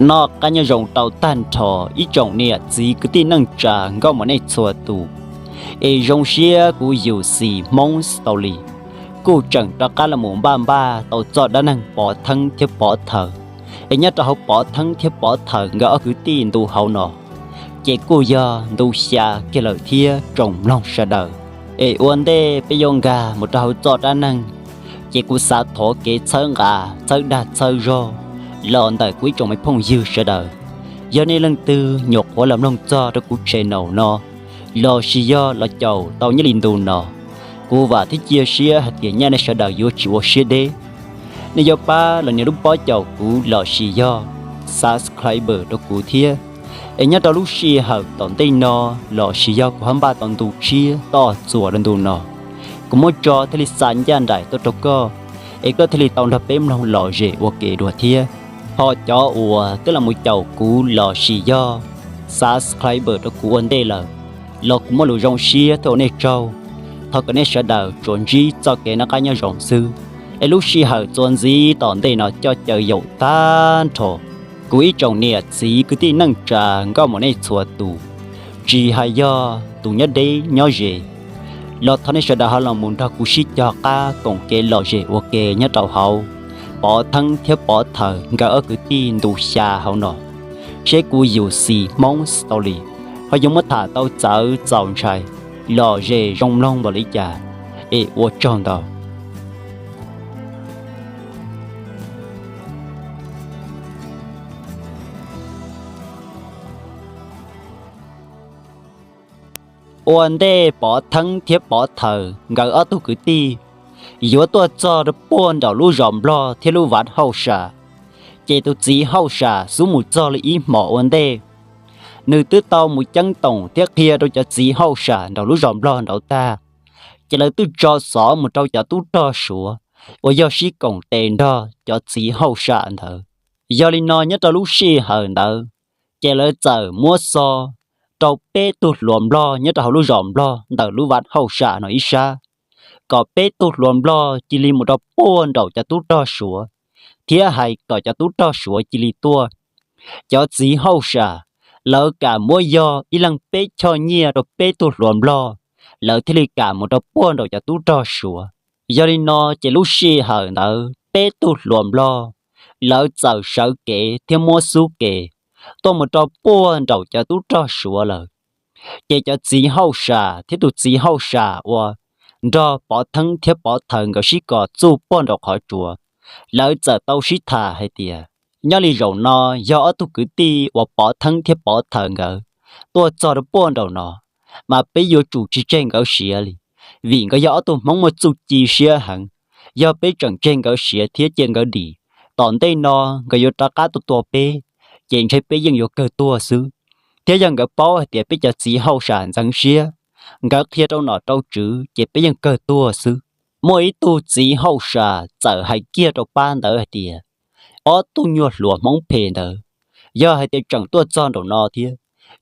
Noj qab nyob zoo rau tag nrho ib tsoom niam txiv kwv tij neej tsa nkauj muam nej txhua tus. Es zoo siab kuv Yus Xis Hmoob Story kuj tseem rov qab los mus npaj npaj tau txoj dab neeg Pov Theeb thiab Pov Thawm. Es nyob rau hauv Pov Theeb thiab Pov Thawm nkawd ob kwv tij ntu hauv no, ces kuj yog ntu xya kiag lawm thiab tsoom mloog sawv daws. Es ua ntej peb yuav nkag mus rau hauv txoj dab neeg, ces kuv xav thov kev txhawb nqa txhawb dag txhawb zog los ntawm kuv ib tsoom me phooj ywg sawv daws. Yog nej leej twg nyuam qhuav los mloog txog rau kuv channel no, los sis yog los caum tau nyob li ntu no, kuv vam thiab cia siab hais tias nyaj nej sawv daws yuav tsis ua siab deb. Nej yuav pab los nias lub pob caum kuv los sis yog subscribe rau kuv thiab. Es nyob rau lub sij hawm tom ntej no, los sis yog kuv ho npaj tau ntu tshiab toj txuas rau ntu no, kuv muab tso thiaj li xa ncaj nraim tuaj rau koj, es koj thiaj li tau nrog peb mloog lom zem ua ke dua thiab. Ho cov uas twb los mus caum kuv los sis yog subscribe rau kuv ua ntej lawm, los kuv muaj lus zoo siab thiab ua nej tsaug. Thov kom nej sawv daws tsuas ntsib txoj kev noj qab nyob zoo xwb. Es lub sij hawm txuas ntxiv tom ntej no coj caw yaum tag nrho kuv ib tsoom niam txiv kwv tij neej tsa nkauj muam nej txhua tus, tsis hais yog tus nyob deb nyob ze, los thov nej sawv daws ho los mus nrog kuv sib cog qab koom kev lom zem ua ke nyob rau hauv Pov Theeb thiab Pov Thawm nkawd ob kwv tij ntu xya hauv no, seb kuv Yus Xis Hmoob Story ho yuav muab tham tau txawv txaus ntshai, lom zem zoo mloog npaum li cas. Es ua tsaug ntau. Ua ntej Pov Theeb thiab Pov Thawm nkawd ob tug kwv tij yuav tuaj txog rau puag nraum lub zos Nplog thiab lub vaj hauj sam, ces tus txiv hauj sam xub mus txog li ib hmos ua ntej, nws twb tau mus ceeb toom thiab qhia rau cov txiv hauj sam nraum lub zos Nplog nraud tag, ces lawv twb tso xov mus rau cov tub rog Suav uas yog sib koom tes nrog cov txiv hauj sam ntawd. Yog li no nyob rau lub sij hawm ntawd, ces lawv txawm muab xov rau peb tug hluas Nplog nyob rau hauv lub zos Nplog ntawm lub vaj hauj sam no ib sab, kom peb tug hluas Nplog cia li mus rau puag nraum cov tub rog Suav, thiab hais kom cov tub rog Suav cia li tuaj. Cov txiv hauj sam lawv kam muab yog ib leeg peb choj nyiaj rau peb tug hluas Nplog, lawv thiaj li kam mus rau puag nraum cov tub rog Suav. Yog li no ces lub sij hawm ntawd peb tug hluas Nplog lawv txawm sawv kev thiab muab xub ke tuaj mus rau puag nraum cov tub rog Suav lawm. Ces cov txiv hauj sam thiab tus txiv hauj sam uas nrog Pov Theeb thiab Pov Thawm nkawd sib kom txuj puag nraum qhov tsua, lawv txawm tau sib tham hais tias, nyob li zaum no yog ob tug kwv tij uas Pov Theeb thiab Pov Thawm nkawd tuaj txog rau puag nraum no, mas peb yuav tsum tsis tseg nkawd siav li, vim nkawd yog ob tug Hmoob muaj txuj ci siab heev. Yog peb tseem tseg nkawd siav thiab cia nkawd dim, tom ntej no nkawd yuav rov qab tuaj tua peb, ces ntshe peb yeej yuav kawg tuag xwb. Thiab yog nkawd paub hais tias peb cov txiv hauj sam ntxeev siab, nkawd qhia rau nom rau tswv ces peb yeej kawg tuag xwb. Muaj ib tug txiv hauj sam txawm hais kiag rau pab ntawd hais tias, ob tug nyuag hluas Hmoob phem ntawd, yog hais tias tseem tuaj txog nraum no thiab,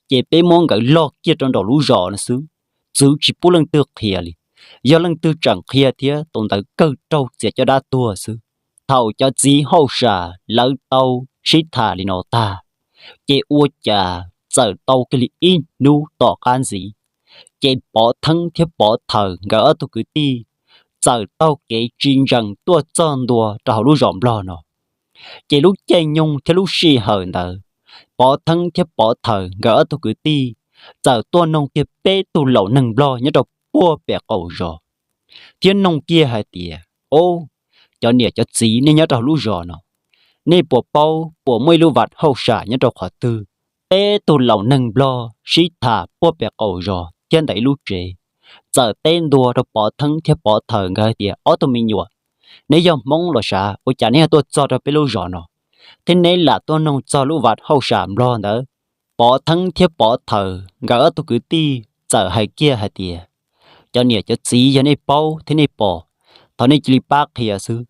ces peb muab nkawd loj kiag rau nraum lub zos no xwb, txwv tsis pub leej twg qhia li. Yog leej twg tseem qhia thiab tus ntawd kawg raug txiav caj dab tuag xwb. Thaum cov txiv hauj sam lawv tau sib tham li no tag, ces ua cas txawm tau kiag li ib hnub tom qab ntxiv, ces Pov Theeb thiab Pov Thawm nkawd ob tug kwv tij txawm taug kev tsis ntsees tuaj txog ntua rau hauv lub zos Nplog no. Ces lub caij nyoog thiab lub sij hawm ntawd, Pov Theeb thiab Pov Thawm nkawd ob tug kwv tij txawm tuaj noog kiag peb tug laus neeg Nplog nyob rau puag pem qaum zos, thiab noog kiag hais tias, o, cov niam cov txiv nej nyob rau hauv lub zos no, nej puas paub puas muaj ib lub vaj hauj sam nyob rau qhov twg? Peb tug laus neeg Nplog sib tham puag pem qaum zos thiab ntawm ib lub tsev, txawm teb ntua rau Pov Theeb thiab Pov Thawm nkawd hais tias, ob tug me nyuam, neb yog Hmoob los sav ua cas neb ho tuaj txog rau peb lub zos no, thiab neb lam tuaj noog txog lub vaj hauj sam Nplog ntawd? Pov Theeb thiab Pov Thawm nkawd ob tug kwv tij txawm hais kiag hais tias, cov niam cov txiv, yog nej paub thiab nej pom, thov nej cia li pab qhia xwb.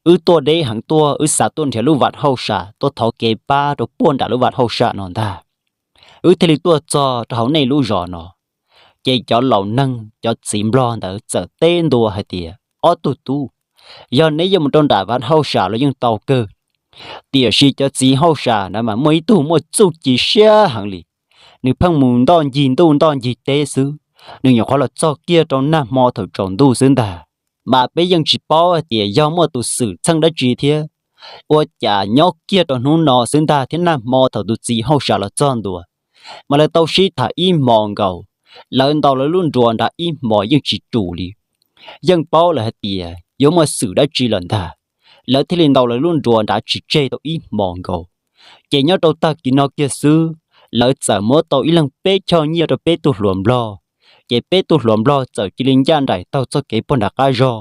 Wb tuaj deb heev tuaj, wb xav tuaj nrhiav lub vaj hauj sam tuaj thov kev pab rau puag nram lub vaj hauj sam no ntag, wb thiaj li tuaj txog rau hauv nej lub zos no. Ces cov laus neeg cov txiv Nplog ntawd txawm teb ntua hais tias, ob tug tub, yog neb yuav mus rau nram vaj hauj sam los yeej tau kawg, Tiam sis cov txiv hauj sam ntawd mas muaj ib tug muaj txuj ci siab heev li, nws pheej mus ntoj ncig ntuj ntoj ncig teb xwb, nws nyuam qhuav los txog kiag rau nag hmo thaum tsaus ntuj xwb ntag. Mas peb yeej tsis paub hais tias yog muaj tus xwm txheej dab tsi thiab, ua cas nyob kiag rau hnub no xwb ntag thiab nag hmo thaum tus txiv hauj sam los txog ntua, mas lawv tau sib tham ib hmos nkaus, lawv ntaus lawv lub nruas nrad ib hmos yeej tsis tsum li. Yeej paub lawm hais tias yuav muaj xwm dab tsi lawm ntag, lawv thiaj li ntaus lawv lub nruas nrad tsis tseg tau ib hmos nkaus. Ces nyob rau tag kis no kiag xwb, lawv txawm muab tau ib leeg peb choj nyiaj rau peb tug hluas nplog, ces peb tug hluas nplog txawm cia li ncaj nraim taug txoj kev puag nram qab zog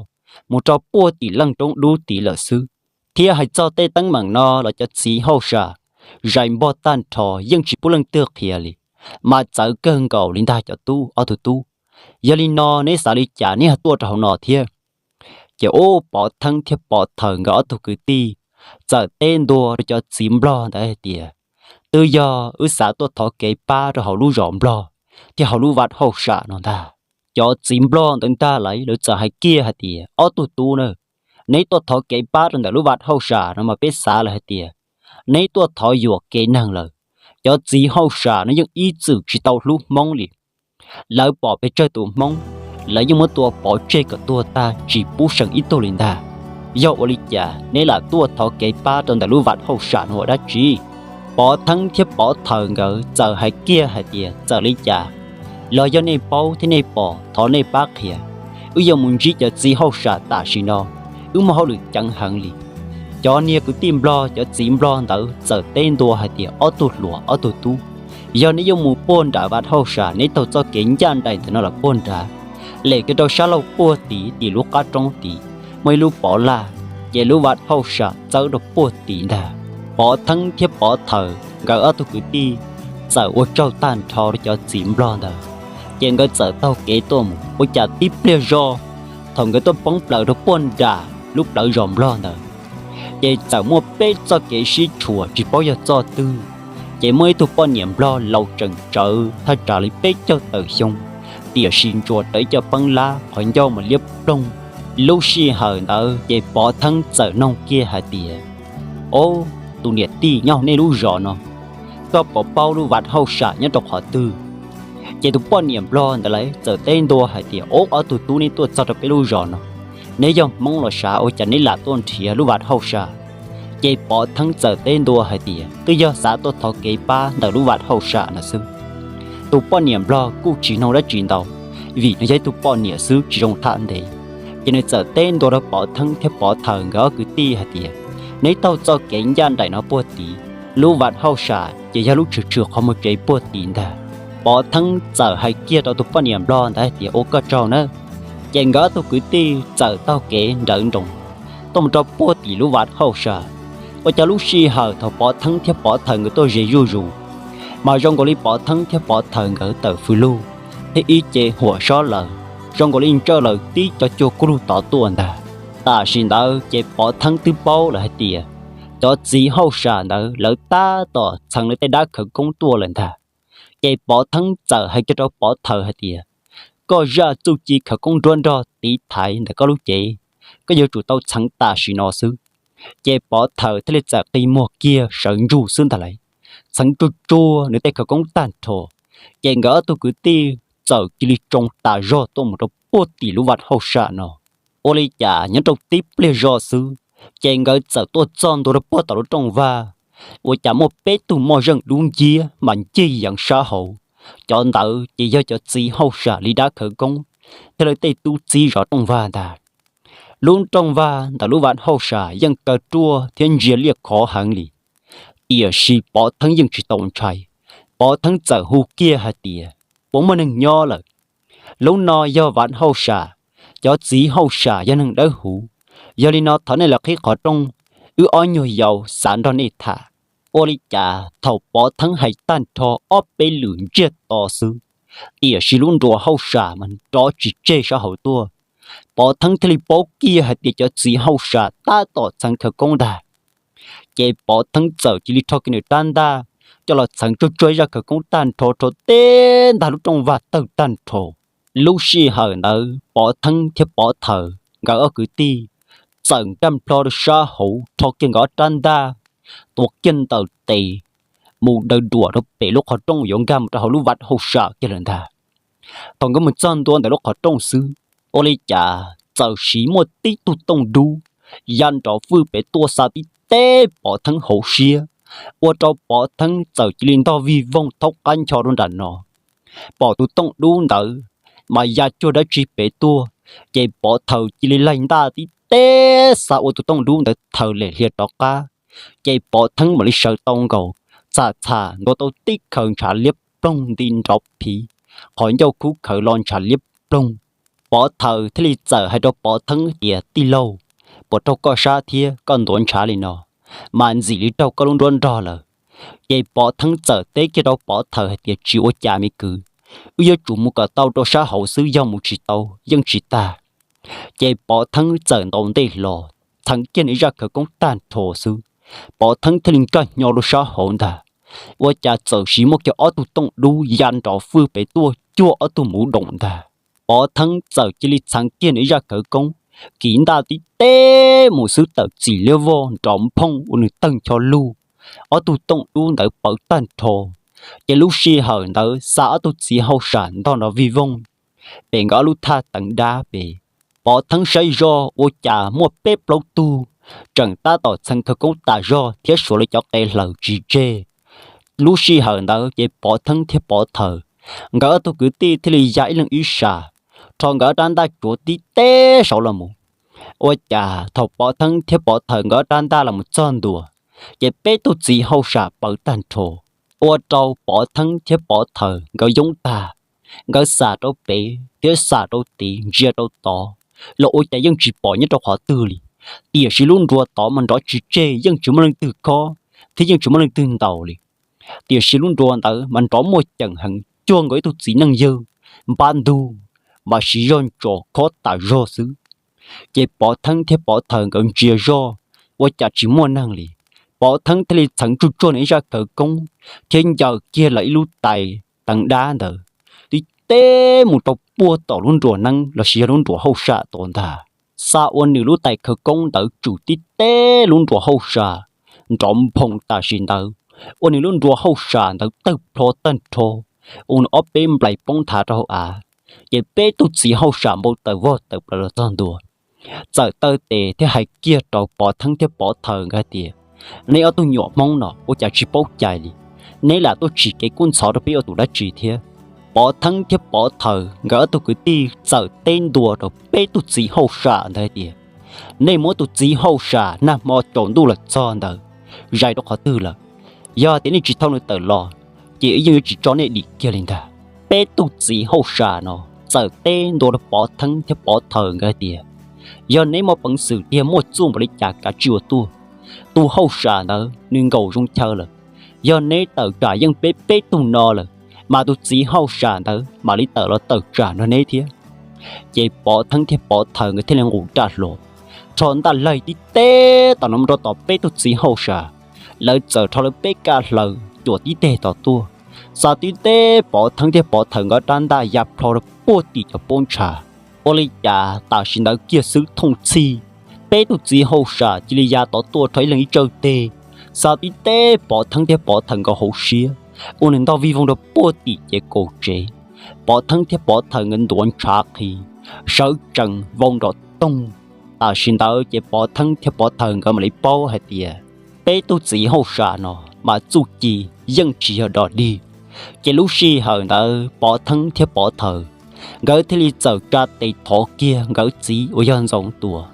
mus rau puag tim leej roob dub tid lawm xwb. Thiab hais txog tej teeb meem no los cov txiv hauj sam zais npog tag nrho yeej tsis pub leej twg qhia li, mas txawv kawg nkaus li ntag cov tub, ob tug tub. Yog li no neb xav li cas neb ho tuaj rau hauv no thiab? Ces ub, Pov Theeb thiab Pov Thawm nkawd ob tug kwv tij txawm teb ntua rau cov txiv nplog ntawd hais tias, twb yog wb xav tuaj thov kev pab rau hauv lub zos nplog thiab hauv lub vaj hauj sam no ntag. Cov txiv nplog ntawd ntag lauj, lawv txawm hais kiag hais tias, ob tug tub na, neb tuaj thov kev pab rau ntawm lub vaj hauj sam no mas peb xav lawm hais tias neb tuaj thov yuam kev neeg lawm. Cov txiv hauj sam no yeej ib txwm tsis tau hlub Hmoob li. Lawv pom pes tsawg tus Hmoob, lawv yeej muab tua pov tseg kom tuag tag tsis pub seem ib tug li ntag. Yog ua li cas neb lam tuaj thov kev pab rau ntawm lub vaj hauj sam no ua dab tsi? Pov Theeb thiab Pov Thawm nkawd txawm hais kiag hais tias, txawm li cas los yog nej paub thiab nej pom thov nej pab qhia. Wb yuav mus ntsib cov txiv hauj sam tam sim no, wb muaj hauj lwm ceev heev li. Cov niag kwv tij nplog, cov txiv nplog ntawd txawm teb ntua hais tias, ob tug hluas, ob tug tub, yog neb yuav mus puag nram vaj hauj sam, neb taug txoj kev ncaj nraim ntawm no los puag nrad, lem kiag rau sab laug puag tid tim lub qab roob tid, muaj ib lub pov laj, ces lub vaj hauj sam txawb rau puag tid ntag. Pov Theeb thiab Pov Thawm nkawd ob tug kwv tij txawm ua tsaug tag nrho rau cov txiv nplog ntawd, ces nkawd txawm taug kev tuaj mus. Ua cas tib pliag zoj, thaum nkawd tuaj poob plaws rau puag nram lub plawv zos nplog ntawd, ces txawm muaj peb txoj kev sib tshuam tsis paub yog txoj twg, ces muaj ib tug poj niam nplog laus tseem tsawv thaj tsam li peb caug tawm xyoo, tiam sis ntsuas rawv ib co peeb lab qhov ncauj mas liab ploog. Lub sij hawm ntawd ces Pov Theeb txawm noog kiag hais tias, ob, tus niam tij nyob hauv nej lub zos no, koj puas paub lub vaj hauj sam nyob rau qhov twg? Ces tus poj niam nplog ntawd lawv txawm teb ntua hais tias, ob, ob tug tub, neb tuaj txog rau peb lub zos no, neb yog Hmoob los sav, ua cas neb lam tuaj nrhiav lub vaj hauj sam? Ces Pov Theeb txawm teb ntua hais tias, twb yog xav tuaj thov kev pab ntawm lub vaj hauj sam no xwb. Tus poj niam nplog kuj tsis noog dab tsi ntau, vim nws yog ib tug poj niam xwb tsis zoo tham ntev. Ces nws txawm teb ntua rau Pov Theeb thiab Pov Thawm nkawd ob kwv tij hais tias, neb taug txoj kev ncaj nraim no puag tid, lub vaj hauj sam ces yog lub tshwm tshwm qhov muag tsev puag tid ntag. Pov Theeb txawm hais kiag rau tus poj niam nplog ntawd hais tias, ua koj tsaug nawb. Ces nkawd ob tug kwv tij txawm taug kev nrawv nroos tuaj mus rau puag tim lub vaj hauj sam. Ua cas lub sij hawm thaum Pov Theeb thiab Pov Thawm nkawd tuaj ze zuj zus, mas zoo nkaus li Pov Theeb thiab Pov Thawm nkawd tawm fws lug thiab ib ce huam sob lawm, zoo nkaus li ntsawj lawm tib co cua kub lug tod tuaj ntag. Tam sim ntawd ces Pov Theeb twb paub lawm hais tias cov txiv hauj sam ntawd lawv tab tom txheev lawv tej dab khawv koob tuaj lawm ntag. Ces Pov Theeb txawm hais kiag rau Pov Thawm hais tias, koj zaj txuj ci khawv koob nruab nrog tiv thaiv ntawm koj lub cev, koj yuav tsum tau txheev tam sim no xwb. Ces Pov Thawm thiaj li txawm qi muag kiag sawv ntsug xwb ntag lauj, txheev tsuag tsuag nws tej khawv koob tag nrho. Ces nkawd ob tug kwv tij txawm cia li tsoo tas zog tuaj mus rau puag tim lub vaj hauj sam no. Ua li cas nyob rau tib pliag zoj xwb, ces nkawd txawm tuaj txog ntua rau puag tom lub rooj vag. Ua cas muaj peb tug moj zeej dub nciab mas ncig yeev sab hauv. Cov ntawd ces yog cov txiv hauj sam li dab khawv koob thiab lawv tej tub txib zov rooj vag ntag. Lub rooj vag ntawm lub vaj hauj sam yeej kaw ruaj thiab ntsia liaj khov heev li. Tiam sis Pov Theeb yeej tsis tau ntshai. Pov Theeb txawm hu kiag hais tias, puas muaj neeg nyob lawm? Lub no yog vaj hauj sam, cov txiv hauj sam yog neeg dawb huv. Yog li no thov nej los qhib qhov rooj, wb ob nyuag yau xav nrog nej tham. Ua li cas thaum Pov Theeb hais tag nrho ob peb lwm ntsiag to xwb, tiam sis lub nruas hauj sam mas nrov tsis tseg sab hauv tuaj. Pov Theeb thiaj li paub kiag hais tias cov txiv hauj sam tab tom txheev khawv koob ntag. Ces Pov Theeb txawm cia li rho kiag nws rab ntaj coj los txheev tsuag tsuag zaj khawv koob tag nrho, rho teb ntag lub rooj vag tawg tag nrho. Lub sij hawm ntawd Pov Theeb thiab Pov Thawm nkawd ob kwv tij txawm nkag nplho rau sab hauv, rho kiag nkawd ob rab ntaj tuav kiag ntawm tes mus daws duam rau pem lub qhov rooj yuav nkag mus rau hauv lub vaj hauj sam kiag lawm ntag. Thaum nkawd mus txog ntua ntawm lub qhov rooj xwb, ua li cas txawm sis muaj tib tug tooj dub ya nrov fwj pem tuaj xa tib teb Pov Theeb hauv siab, ua rau Pov Theeb txawm cia li ntog vij voog thaub qab ncho rau nram no. Pom tus tooj dub ntawd mas ya cuag dab tsi pem tuaj, ces Pov Theeb cia li laig ntaj tib teb xa ua tus tooj dub ntawd thaws lem hlias rov qab, ces Pov Theeb mam li sawv tau nkaus, txham txham ntua tau tib khaws ntshav liab ploog nti nrov phiv, qhov ncauj khub khaws los ntshav liab ploog. Pov Theeb thiaj li txawm hais rau Pov Theeb tias, Tij laug, puas raug koj sab thiab koj ntuav ntshav li no, mas ntxim li raug koj lub nruab nrog lawm. Ces Pov Theeb txawm teb kiag rau Pov Theeb hais tias, Tsis ua cas me kwv, wb yuav tsum mus kom tau rau sab hauv xwb, yog mus tsis tau yeej tsis tag. Ces Pov Theeb txawm ntaus ntej hlo, txheev kiag nws zaj khawv koob tag nrho xwb, Pov Theeb thiaj li nkag hnyo rau sab hauv ntag. Ua cas txawm sis muaj kiag ob tug tooj dub ya nrov fwj pem tuaj cuag ob tug muv doom ntag. Pov Theeb txawm cia li txheev kiag nws zaj khawv koob, kiv ntaj tib teb mus xwb tawm txim liab vog nrov nphooj ua nws tawg ncho lug, ob tug tooj dub ntawd pawv tag nrho. Ces lub sij hawm ntawd xa ob tug txiv hauj sam ntog nrov vij voog pem nkawd ob lub thaj teev dab pem. Pov Theeb saib zoj ua cas muaj peb plaub tug tseem tab tom txheev khawv koob tas zog thiab suav lawv cov qe hlaws tsis tseg. Lub sij hawm ntawd ces Pov Theeb thiab Pov Theeb nkawd ob tug kwv tij thiaj li ya ib leeg ib sab, rho nkawd ob rab ntaj tsuav tib teb saud los mus. Ua cas thaum Pov Theeb thiab Pov Theeb nkawd ob rab ntaj los mus txog ntua, ces peb tug txiv hauj sam pawv tag nrho, ua rau Pov Theeb thiab Pov Theeb nkawd yoob tag. Nkawd xam rau pem thiab xam rau tid ntsia rau tod los ua cas yeej tsis pom nyob rau qhov twg li. Tiam sis lub nruas tod mas nrov tsis tseg, yeej tsis muaj leej twg khob thiab yeej tsis muaj leej twg ntaus li. Tiam sis lub nruas ntawd mas nrov muaj ceem heev cuag nkaus ib tug txiv neej yawg npab ntug, mas siv zog ntsos khob tas zog xwb. Ces Pov Theeb thiab Pov Theeb nkawd ntsia zoj ua cas tsis muaj neeg li. Pov Theeb thiaj li txheev tsuj tsuag nws ib zaj khawv koob thiab ncaws kiag lawv ib lub tais teev dab ntawd tib teb mus rau puag tom lub nruas neeb los sis yog lub nruas hauj sam tod ntag. Xa ua nws lub tais khawv koob ntawd tsum tib teb lub nruas hauj sam nrov nphooj tam sim ntawd, ua nws lub nruas hauj sam ntawd tawg plho tag nrho, ua nws ob peb nplais poob nthav rau hauv av. Ces peb tug txiv hauj sam npau taws vog tawm plaws los txog ntua, txawm taw tes thiab hais kiag rau Pov Theeb thiab Pov Theeb nkawd hais tias, Neb ob tug nyuam Hmoob no ua cas tsis paub cai li, neb lam tuaj tsim kev kub ntxhov rau peb ua tus dab tsi thiab? Pov Theeb thiab Pov Theeb nkawd ob tug kwv tij txawm teb ntua rau peb tug txiv hauj sam ntawd hais tias, Nej muab tus txiv hauj sam nag hmo tsaus ntuj los txog ntawd zais rau qhov twg lawm? Yog tias nej tsis thauj nws tawm los, ces wb yeej yuav tsis tso nej dim kiag li ntag. Peb tug txiv hauj sam no txawm teb ntua rau Pov Theeb thiab Pov Theeb nkawd hais tias, Yog neb muaj peev xwm tiag muaj txuj npaum li cas kav tsij ua tuaj. Tus hauj sam ntawd nws nkaum zoo chaw lawm, yog neb tawm tsam yeej peb peb tug no lawm, mas tus txiv hauj sam ntawd mam li tawm los tawm tsam nrog neb thiab. Ces Pov Theeb thiab Pov Theeb nkawd thiaj li nqus raj hlo, rho ntaj laig tib teb tom no mus rau tom peb tug txiv hauj sam. Lawv txawm rho lawv peb kab hlaws cuam tib teg tom tuaj, xa tib teb Pov Theeb thiab Pov Theeb nkawd rab ntaj ya plho rau puag tim cov pob ntsha. Ua li cas tam sim ntawd kiag xwb thooj txhij, peb tug txiv hauj sam cia li ya tod tuaj rho ib leeg ib tsawj teg, xa tib teb Pov Theeb thiab Pov Theeb nkawd hauv siab, ua nws ntog vij voog rau puag tim ces kaum tsev. Pov Theeb thiab Pov Theeb nkawd ntuav ntshav qhi, sawv tsees vau nrom toog. Tam sim ntawd ces Pov Theeb thiab Pov Theeb nkawd mam li paub hais tias peb tug txiv hauj sam no mas txuj ci yeej tsis yog dog dig. Ces lub sij hawm ntawd Pov Theeb thiab Pov Theeb nkawd thiaj li txawm tsa tes thov kiag nkawd txiv uas yog Ntxoov Tuam.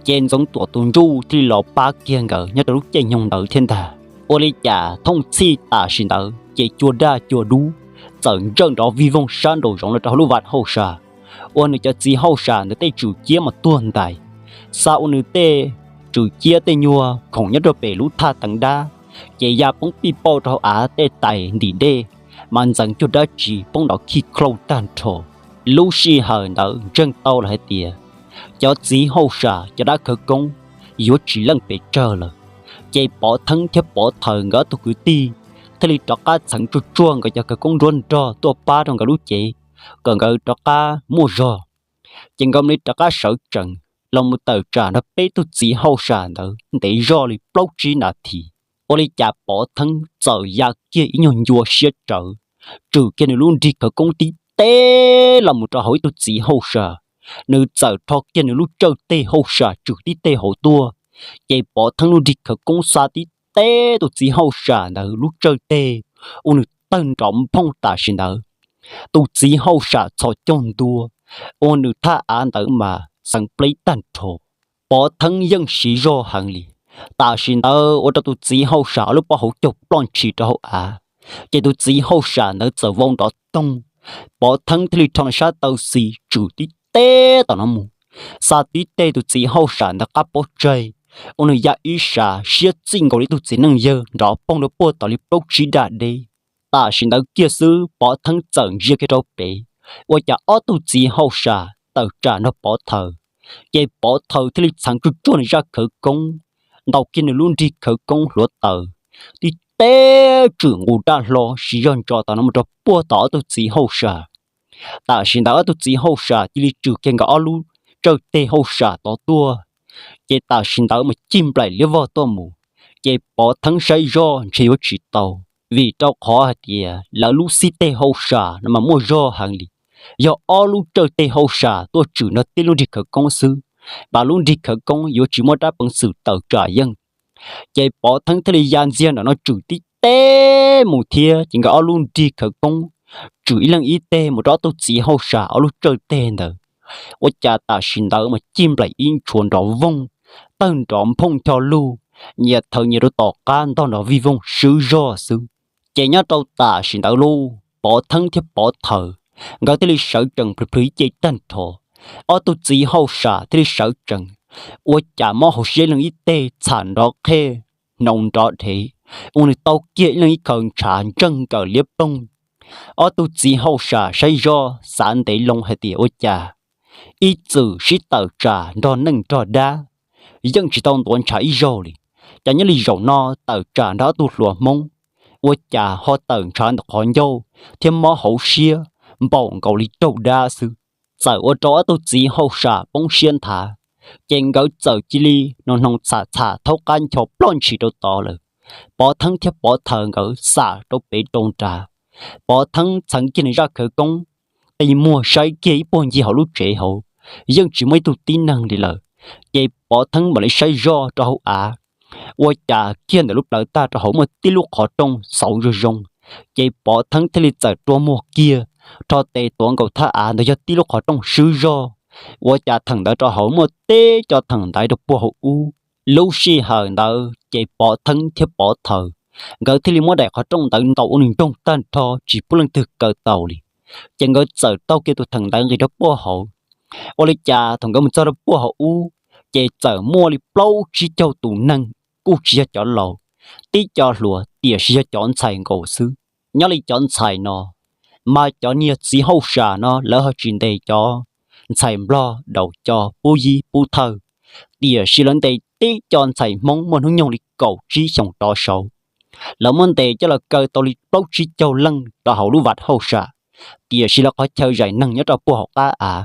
Ces Ntxoov Tuam tus ntsuj thiaj li los pab kiag nkawd nyob rau lub caij nyoog ntawd thiab ntag. Ua li cas thooj txhij tam sim ntawd ces cua daj cua dub txawm ntsawj nrov vij voog sab nraum zoov los rau hauv lub vaj hauj sam, ua nws cov txiv hauj sam ntawd tej tswm ciab mas tuag ntais, xa ua nws tej tswm ciab tej nyuag khoom nyob rau pem lub thaj teev dab, ces ya poob pij pauj rau hauv av, tej tais ntim dej mas ntxeev cuag dab tsi poob nrov khij khlauj tag nrho. Lub sij hawm ntawd ntseeg tau lawm hais tias cov txiv hauj sam cov dab khawv koob yuav tsis leej pes tsawg lawm. Ces Pov Theeb thiab Pov Theeb nkawd ob tug kwv tij thiaj li rov qab txheev tsuag tsuag nkawd cov khawv koob nruab nrog tuaj pab rau nkawd lub cev kom nkawd rov qab muaj zog. Ces nkawd mam li rov qab sawv tsees los mus tawm tsam nrog peb tug txiv hauj sam ntawd ntev zoj li plaub tsib nas this. Ua li cas Pov Theeb txawm ya kiag ib nyuag ncua siab tsawv, tswm kiag nws lub nrig khawv koob tib teb los mus rau hauv ib tug txiv hauj sam. Nws txawm rho kiag nws lub tsawj teg hauj sam tswm tib teg hauv tuaj, ces Pov Theeb lub nrig khawv koob xa tib teb tus txiv hauj sam ntawd lub tsawj teg, ua nws tawg nrov nphooj tam sim ntawd. Tus txiv hauj sam txhos caug ntua, ua nws thaj av ntawd mas xeev pleb tag nrho. Pov Theeb yeej siv zog heev li. Tam sim ntawd ua rau tus txiv hauj sam ob lub pob hauv caug ploj ntshis rau hauv av, ces tus txiv hauj sam ntawd txawm vau nrov toog. Pov Theeb thiaj li rho nws sab taw xis tswm tib teb tom no mus, xa tib teg tus txiv hauj sam ntawd qab pob tsaig, ua nws ya ib sab siab txij nkaus li ib tug txiv neej yawg nrov poog rau puag tom li plaub tsib daj deb. Tam sim ntawd kiag xwb Pov Theeb txawm ntsia kiag rau pem, ua cas ob tug txiv hauj sam tawm tsam nrog Pov Thaws, ces Pov Thaws thiaj li txheev tsuj tsuag nws zaj khawv koob, ntaus kiag nws lub nrig khawv koob hluav taws, tib teb tswm nqus daj hlo siv zog ntso tom no mus rau puag tom ob tug txiv hauj sam. Tam sim ntawd ob tug txiv hauj sam cia li tswm kiag nkawd ob lub tsawj teg hauj sam tod tuaj, ces tam sim ntawd mas cig nplaim liab vog tuaj mus, ces Pov Theeb saib zoj ntshe yuav tsis tau, vim rau qhov hais tias lawv lub xib teg hauj sam no mas muaj zog heev li. Yog ob lub tsawj teg hauj sam tuaj tswm nrog tib lub nrig khawv koob xwb, mas lub nrig khawv koob yuav tsis muaj rab peev xwm tawm tsam yeej. Ces Pov Theeb thiaj li ya ntxiag ntawm no tswm tib teb mus thiab, ces nkawd ob lub nrig khawv koob tswm ib leeg ib teg mus rau ob tug txiv hauj sam ob lub tsawj teg ntawd. Ua cas tam sim ntawd mas cig nplaim ib ntshuav nrov vooj, tawg nrov nphooj ncho luj, nyias thaws nyias rau tom qab ntog nrov vij voog swb zog xwb. Ces nyob rau tam sim ntawd lauj, Pov Theeb thiab Pov Thaws nkawd thiaj li sawv tsees plhws plhws ib ce tag nrho. Ob tug txiv hauj sam thiaj li sawv tsees, ua cas mob hauv siab leej ib teg txham nrov qhej, hnoos nrov dhev, ua nws tau kiag ib leeg ib khaws ntshav ntseej nkawm liab ploog. Ob tug txiv hauj sam saib zoj xav ntev loo hais tias ua cas ib txwm sib tawm tsam nrog neej nrog dab, yeej tsis tau ntuav ntshav ib zaug li, cas nyob li zaum no tawm tsam nrog ob tug hluas Hmoob, ua cas ho tawm ntshav ntawm qhov ncauj thiab mob hauv siab npaum nkaus li raug dab xwb. Txawm ua rau ob tug txiv hauj sam poob siab nthav, ces nkawd txawm cia li noo hnoos txham txham thaub qab ncho ploj ntshis rau tod lawm. Pov Theeb thiab Pov Thaws nkawd xam rau pem rau nrad. Pov Theeb txheev kiag nws zaj khawv koob, qi muag saib kiag ib puag ncig hauv lub tsev hauv, yeej tsis muaj ib tug tib neeg li lawm. Ces Pov Theeb mam li saib zoj rau hauv av, ua cas kiag ntawm lub plawv tag rau hauv muaj tib lub qhov rooj xauv zoo zoo. Ces Pov Theeb thiaj li txawm rua muag kiag, rho tes tuav nkaus thaj av ntawd yog tib lub qhov rooj swb zog, ua cas theem ntawd rau hauv muaj teb co theem ntaiv rau puag hauv ub. Lub sij hawm ntawd ces Pov Theeb thiab Pov Thaws nkawd thiaj li muab daim qhov rooj ntawd ntaus ua nws ntsoog tag nrho tsis pub leej twg kaw tau li. Ces nkawd txawm taug kiag tus theem ntaiv nqis rau puag hauv. Ua li cas thaum nkawd mus txog rau puag hauv ub, ces txawm muaj li plaub tsib caug tus neeg, kuj tsis yog cov laus, tib co hluas tiam sis yog cov ntxhais nkaus xwb. Nyob li cov ntxhais no, mas cov niag txiv hauj sam no lawv ho tsis ntes cov ntxhais Nplog daus co pub yib pub thawj, tiam sis lawv ntes tib co ntxhais Hmoob muaj hnub nyoog li kaum tsib xyoos rov saud. Lawv muab ntes coj los kaw tau li plaub tsib caug leej rau hauv lub vam hauj sam, tiam sis lawv qhov chaw zais neeg nyob rau puag hauv qab av,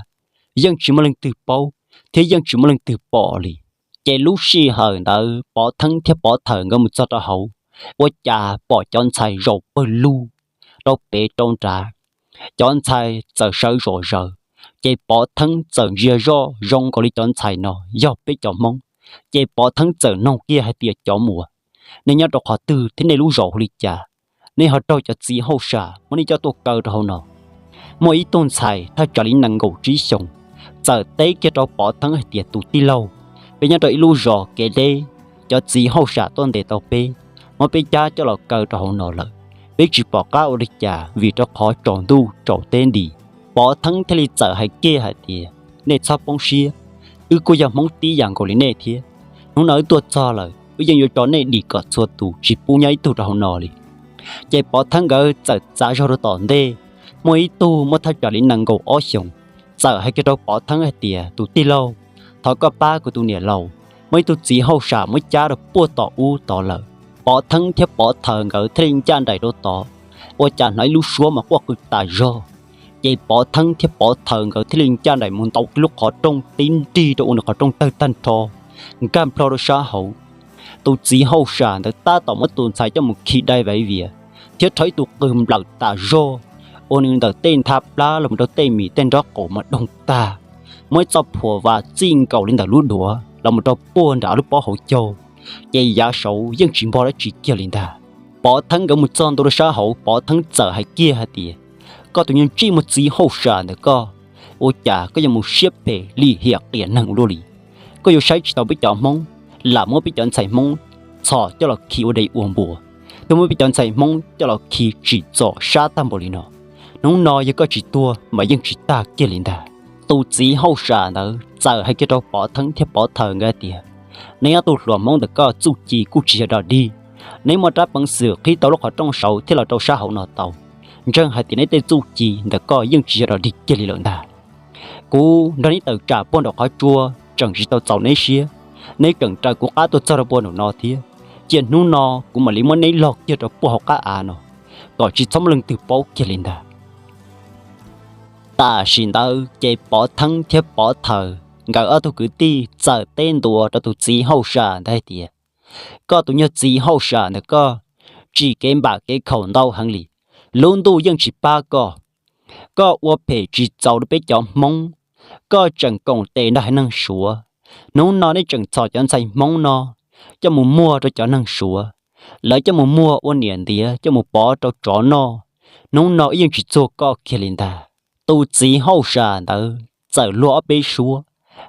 yeej tsis muaj leej twg paub thiab yeej tsis muaj leej twg pom li. Ces lub sij hawm ntawd Pov Theeb thiab Pov Thaws nkawd mus txog rau hauv, ua cas pom cov ntxhais zaum pawg lug rau pem rau nrad. Cov ntxhais txawm sawv zom zaws, ces Pov Theeb txawm ntsia zoj zoo nkaus li cov ntxhais no yog peb cov Hmoob. Ces Pov Theeb txawm noog kiag hais tias, cov muam, nej nyob rau qhov twg thiab nej lub zos hu li cas? Nej ho raug cov txiv hauj sam muab nej coj tuaj kaw rau hauv no. Muaj ib tug ntxhais thaj tsam li nees nkaum tsib xyoos txawm teb kiag rau Pov Theeb hais tias, tus tij laug, peb nyob rau ib lub zos kev deb, cov txiv hauj sam tuaj ntes tau peb, muab peb cab coj los kaw rau hauv no lawm. Peb tsis pom qab ua li cas vim rau qhov tsaus ntuj tsaus teb nti. Pov Theeb thiaj li txawm hais kiag hais tias, nej txhob poob siab, wb kuj yog Hmoob tib yam nkaus li nej thiab. Hnub no wb tuaj txog lawm, wb yeej yuav tso nej dim kom txhua tus tsis pub nyob ib tug rau hauv no li. Ces Pov Theeb nkawd txawm txav zog rau tom ntej, muaj ib tug muaj thaj tsam li nees nkaum ob xyoos txawm hais kiag rau Pov Theeb hais tias, tus tij laug, thov koj pab kuv tus niam laus, muaj ib tug txiv hauj sam muab cab rau puag tom ub tod lawm. Pov Theeb thiab Pov Thaws nkawd thiaj li ncaj nraim rau tod, ua cas hnov ib lub suab mas quaj qw tas zog. Ces Pov Theeb thiab Pov Thaws nkawd thiaj li ncaj nraim mus ntaus kiag lub qhov rooj tib nrig rau ua nws qhov rooj tawg tag nrho, nkag nplho rau sab hauv. Tus txiv hauj sam ntawd tab tom muab tus ntxhais coj mus khi dai vaiv vias, thiab rho ib tug qws nplawm tas zog uas nws ntawm tej ntha plab los mus rau tej mis tej nraub qaum mas doog tag, muab ib txoj phuam vas txij nkaus li ntawm lub duav los mus rau puag nram lub pob hauv caug, ces yav saud yeej tsis npog dab tsi kiag li ntag. Pov Theeb nkawd mus txog ntua rau sab hauv, Pov Theeb txawm hais kiag hais tias, Koj tus nyuag ntsij muag txiv hauj sam ntawm koj, ua cas koj yuav mus siab phem lim hiam qias neeg ua luaj li? Koj yuav saib tsis taus peb cov Hmoob, lam muab peb cov ntxhais Hmoob txhom coj los khi ua dej ua npua, thiab muab peb cov ntxhais Hmoob coj los khi tsim txom sab tag npaum li no. Hnub no yog koj tsis tuag mas yeej tsis tag kiag li ntag. Tus txiv hauj sam ntawd txawm hais kiag rau Pov Theeb thiab Pov Thaws nkawd tias, Neb ob tug hluas Hmoob ntawm koj txuj ci kuj tsis yog dog dig. Neb muaj rab peev xwm qhib tau lub qhov rooj saud thiab los rau sab hauv no tau, ntseeg hais tias neb tej txuj ci ntawm koj yeej tsis yog dog dig kiag li lawm ntag. Kuv nrog neb tawm tsam puag nram qhov tsua tseem tsis tau txaus neb siab, neb tseem raws kuv qab tuaj txog rau puag nraum no thiab. Cia hnub no kuv mam li muab neb log kiag rau puag hauv qab av no, kom tsis txhob muaj leej twg paub kiag li ntag. Tam sim ntawd ces Pov Theeb thiab Pov Thaws nkawd ob tug kwv tij txawm teb ntua rau tus txiv hauj sam ntawd hais tias, Koj tus nyuag txiv hauj sam ntawm koj, tsim kev npam kev khaum ntau heev li. Lub ntuj yeej tsis pab koj. Koj ua phem tsis txaus rau peb cov Hmoob, koj tseem koom tes nrog haiv neeg Suav. Hnub no neb tseem txhom cov ntxhais Hmoob no coj mus muag rau cov neeg Suav, lawv coj mus muag ua niam ntiav coj mus pov rau tsov noj. Hnub no wb yeej tsis txuag koj kiag li ntag. Tus txiv hauj sam ntawd txawm luag ob peb suab,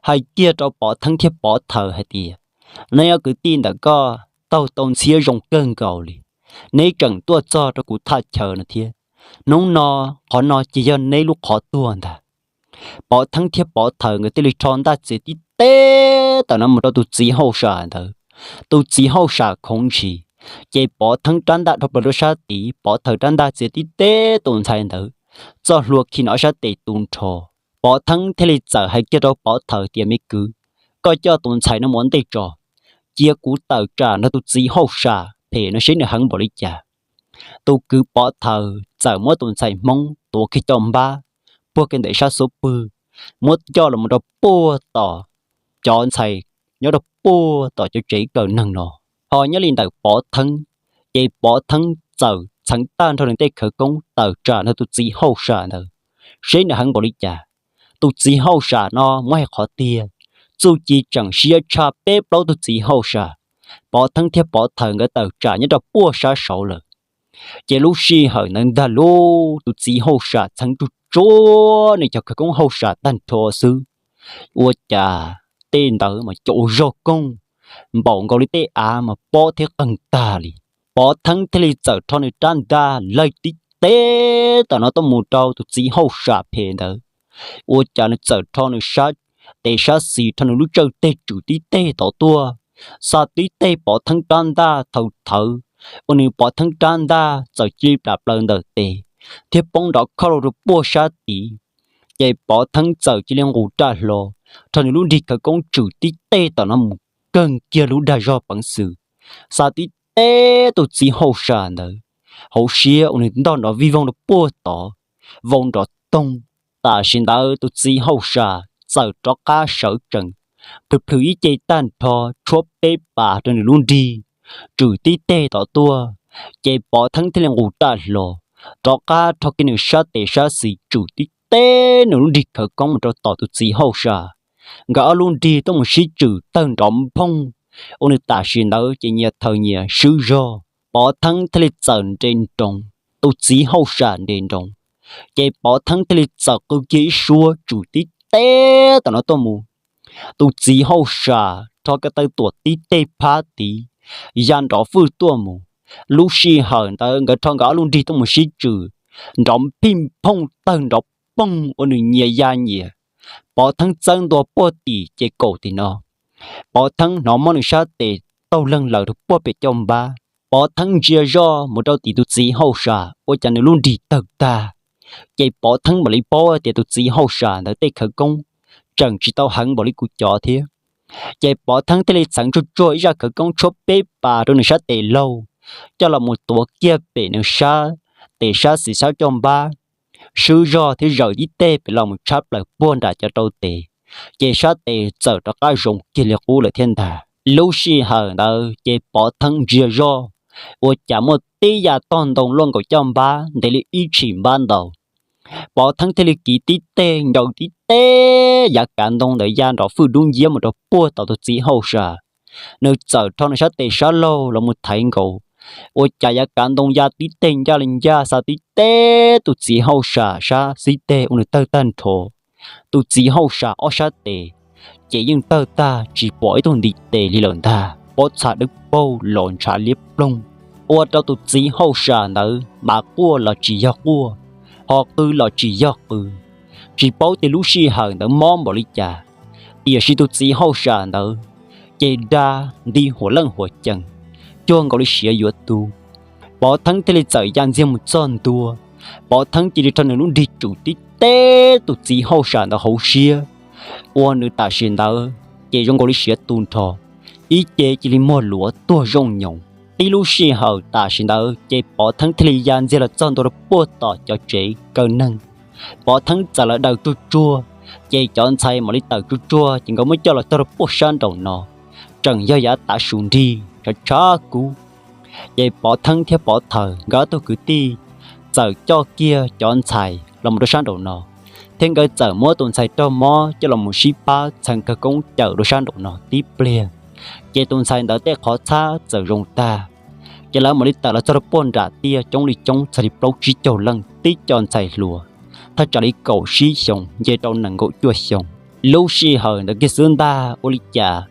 hais kiag rau Pov Theeb thiab Pov Thaws hais tias, Neb ob kwv tij ntawm koj taug tau ntxhiab zoo kawg nkaus li, neb tseem tuaj txog rau kuv thaj chaw no thiab. Hnub no, qhov no ces yog neb lub qhov tuag ntag. Pov Theeb thiab Pov Thaws nkawd thiaj li rho ntaj txiav tib teb tom no mus rau tus txiv hauj sam ntawd. Tus txiv hauj sam khoov ntshis, ces Pov Theeb rab ntaj dhau plaws rau sab tid, Pov Thaws rab ntaj txiav tib teb tus ntxhais ntawd txoj hlua khi nws ob sab tes tu nrho. Pov Theeb thiaj li txawm hais kiag rau Pov Thaws tias, Me kwv, koj coj tus ntxhais no mus ua ntej tso, cia kuv tawm tsam nrog tus txiv hauj sam phem no seb nws heev npaum li cas. Tus kwv Pov Thaws txawm muab tus ntxhais Hmoob tuav kiag caj npab puag kiag ntawm sab xub pwg, muab coj los mus rau puag tom cov ntxhais nyob rau puag tom cov tsev kawm neeg no. Ho nyob li ntawm Pov Theeb, ces Pov Theeb txawm txheev tag nrho nws tej khawv koob tawm tsam nrog tus txiv hauj sam ntawd seb nws heev npaum li cas. Tus txiv hauj sam no muab hais qhov tiag, txuj ci tseem siab tshaj peb plaub tug txiv hauj sam. Pov Theeb thiab Pov Thaws nkawd tawm tsam nyob rau puag sab saud lawm. Ces lub sij hawm ntawd ntag lauj, tus txiv hauj sam txheev tsuag tsuag nws cov khawv koob hauj sam tag nrho xwb, ua cas tej ntawd mas cov zog koog npaum nkaus li tej av mas pob thiab qeeg tag li. Pov Theeb thiaj li txawm rho nws rab ntaj laig tib teb tom no tuaj mus rau tus txiv hauj sam phem ntawd. Ua cas nws txawm rho nws sab tes sab xis, rho nws lub tsawj teg tswm tib teg tod tuaj, xa tib teg Pov Theeb rab ntaj thaum thawv, ua nws Pov Theeb rab ntaj txawm cia li plam plaws ntawm tes thiab poob nrov khoj rau puag sab tid. Ces Pov Theeb txawm cia li nqus raj hlo, rho nws lub nrig khawv koob tswm tib teg tom no mus kawg kiag lub dag zog peev xwm, xa tib teb tus txiv hauj sam ntawd hauv siab ua nws ntog nrov vij voog rau puag tod, vau nrov toog. Tam sim ntawd tus txiv hauj sam txawm rov qab sawv tsees, plhws plhws ib ce tag nrho tshuab peb pas rau nws lub nrig tswm tib teg tod tuaj. Ces Pov Theeb thiaj li nqus raj hlo, rov qab rho kiag nws sab tes sab xis tswm tib teg nws lub nrig khawv koob mus rau tom tus txiv hauj sam. Nkawd ob lub nrig tuaj mus sib tswm tawg nrov nphooj, ua nws tam sim ntawd ces nyias thaws nyias swb zog. Pov Theeb thiaj li txawm nres nroos, tus txiv hauj sam nres nroos, ces Pov Theeb thiaj li txawm qw kiag ib suab tswm tib teg tom no tuaj mus. Tus txiv hauj sam rho ko taw tuam tib teg phab tid, ya nrov fwj tuaj mus. Lub sij hawm ntawd nkawd rho nkawd ob lub nrig tuaj mus sib tswm, nrov phij phooj tawg nrov poog ua nws nyias ya nyias. Pov Theeb txawb ntua puag tim ces kaum tim no, Pov Theeb hnov mob nws sab tes taug leeg lawm rau puag pem caj npab. Pov Theeb ntsia zoj mus rau tim tus txiv hauj sam ua cas nws lub nrig tawg tag. Ces Pov Theeb mam li paub tias tus txiv hauj sam ntawd tej khawv koob tseem tsis tau heev npaum li kuv cov thiab. Ces Pov Theeb thiaj li txheev tsuag tsuag ib zaj khawv koob tshuab peb pas rau nws sab tes laug, coj los mus tuav kiag pem nws sab tes sab xis sab caj npab, swb zog thiab zaws tib teg pem los mus tshab plaws puag nram cov rau tes, ces sab tes txawm rov qab zoo kiag li qub lawm thiab ntag. Lub sij hawm ntawd ces Pov Theeb ntsia zoj, ua cas muaj tib yav tog ntoo luaj nkaus caj npab ntev li ib tshim npab ntau. Pov Theeb thiaj li kiv tib teg ncaws tib teg yav kav ntoo ntawd ya nrov fwj dub nciab mus rau puag tom tus txiv hauj sam. Nws txawm rho nws sab tes sab laug los mus thaiv nkaus, ua cas yav kav ntoo ya tib teg ncaj li ncaj xa tib teg tus txiv hauj sam sab xib teg ua nws tawg tag nrho. Tus txiv hauj sam ob sab tes ces yeej tawg tag tsis pom ib tug ntiv tes li lawm ntag, pob txha dawb paug los ntshav liab ploog. Ua rau tus txiv hauj sam ntawd mas quaj los tsis yog quaj, ho qw los tsis yog qw, tsis paub tias lub sij hawm ntawd mob npaum li cas. Tiam sis tus txiv hauj sam ntawd ces da nti huam leej huam cees, cuag nkaus li siav yuav tu. Pov Theeb thiaj li txawm ya ntxiag mus txog ntua. Pov Theeb cia li rho nws lub nrig tsum tib teg tus txiv hauj sam ntawd hauv siab, ua nws tam sim ntawd ces zoo nkaus li siav tu nrho, ib ce cia li muag luav tuag zoo nyoos. Tib lub sij hawm tam sim ntawd ces Pov Theeb thiaj li ya ntxiag los txog ntua rau puag tom cov tsev kaw neeg. Pov Theeb txawm los daws tsuag tsuag, ces cov ntxhais mam li tawm tsuag tsuag ces nkawd muab coj los txog rau puag sab nraum no. Tseem yog yav tav su nrig tshav tshav kub, ces Pov Theeb thiab Pov Thawm nkawd ob tug kwv tij txawm coj kiag cov ntxhais los mus rau sab nraum no, thiab nkawd txawm muab tus ntxhais raug mob coj los mus sib pab txheev khawv koob cawm rau sab nraum no tib pliag. Ces tus ntxhais ntawd tej qhov txhab txawm zoo tag, ces lawv mam li tawm los txog rau puag nram tiaj coob li coob txog li plaub tsib caug leej tib co ntxhais hluas, thaj tsam li kaum tsib xyoos nce rau nees nkaum cuaj xyoos. Lub sij hawm ntawd kiag xwb ntag ua li cas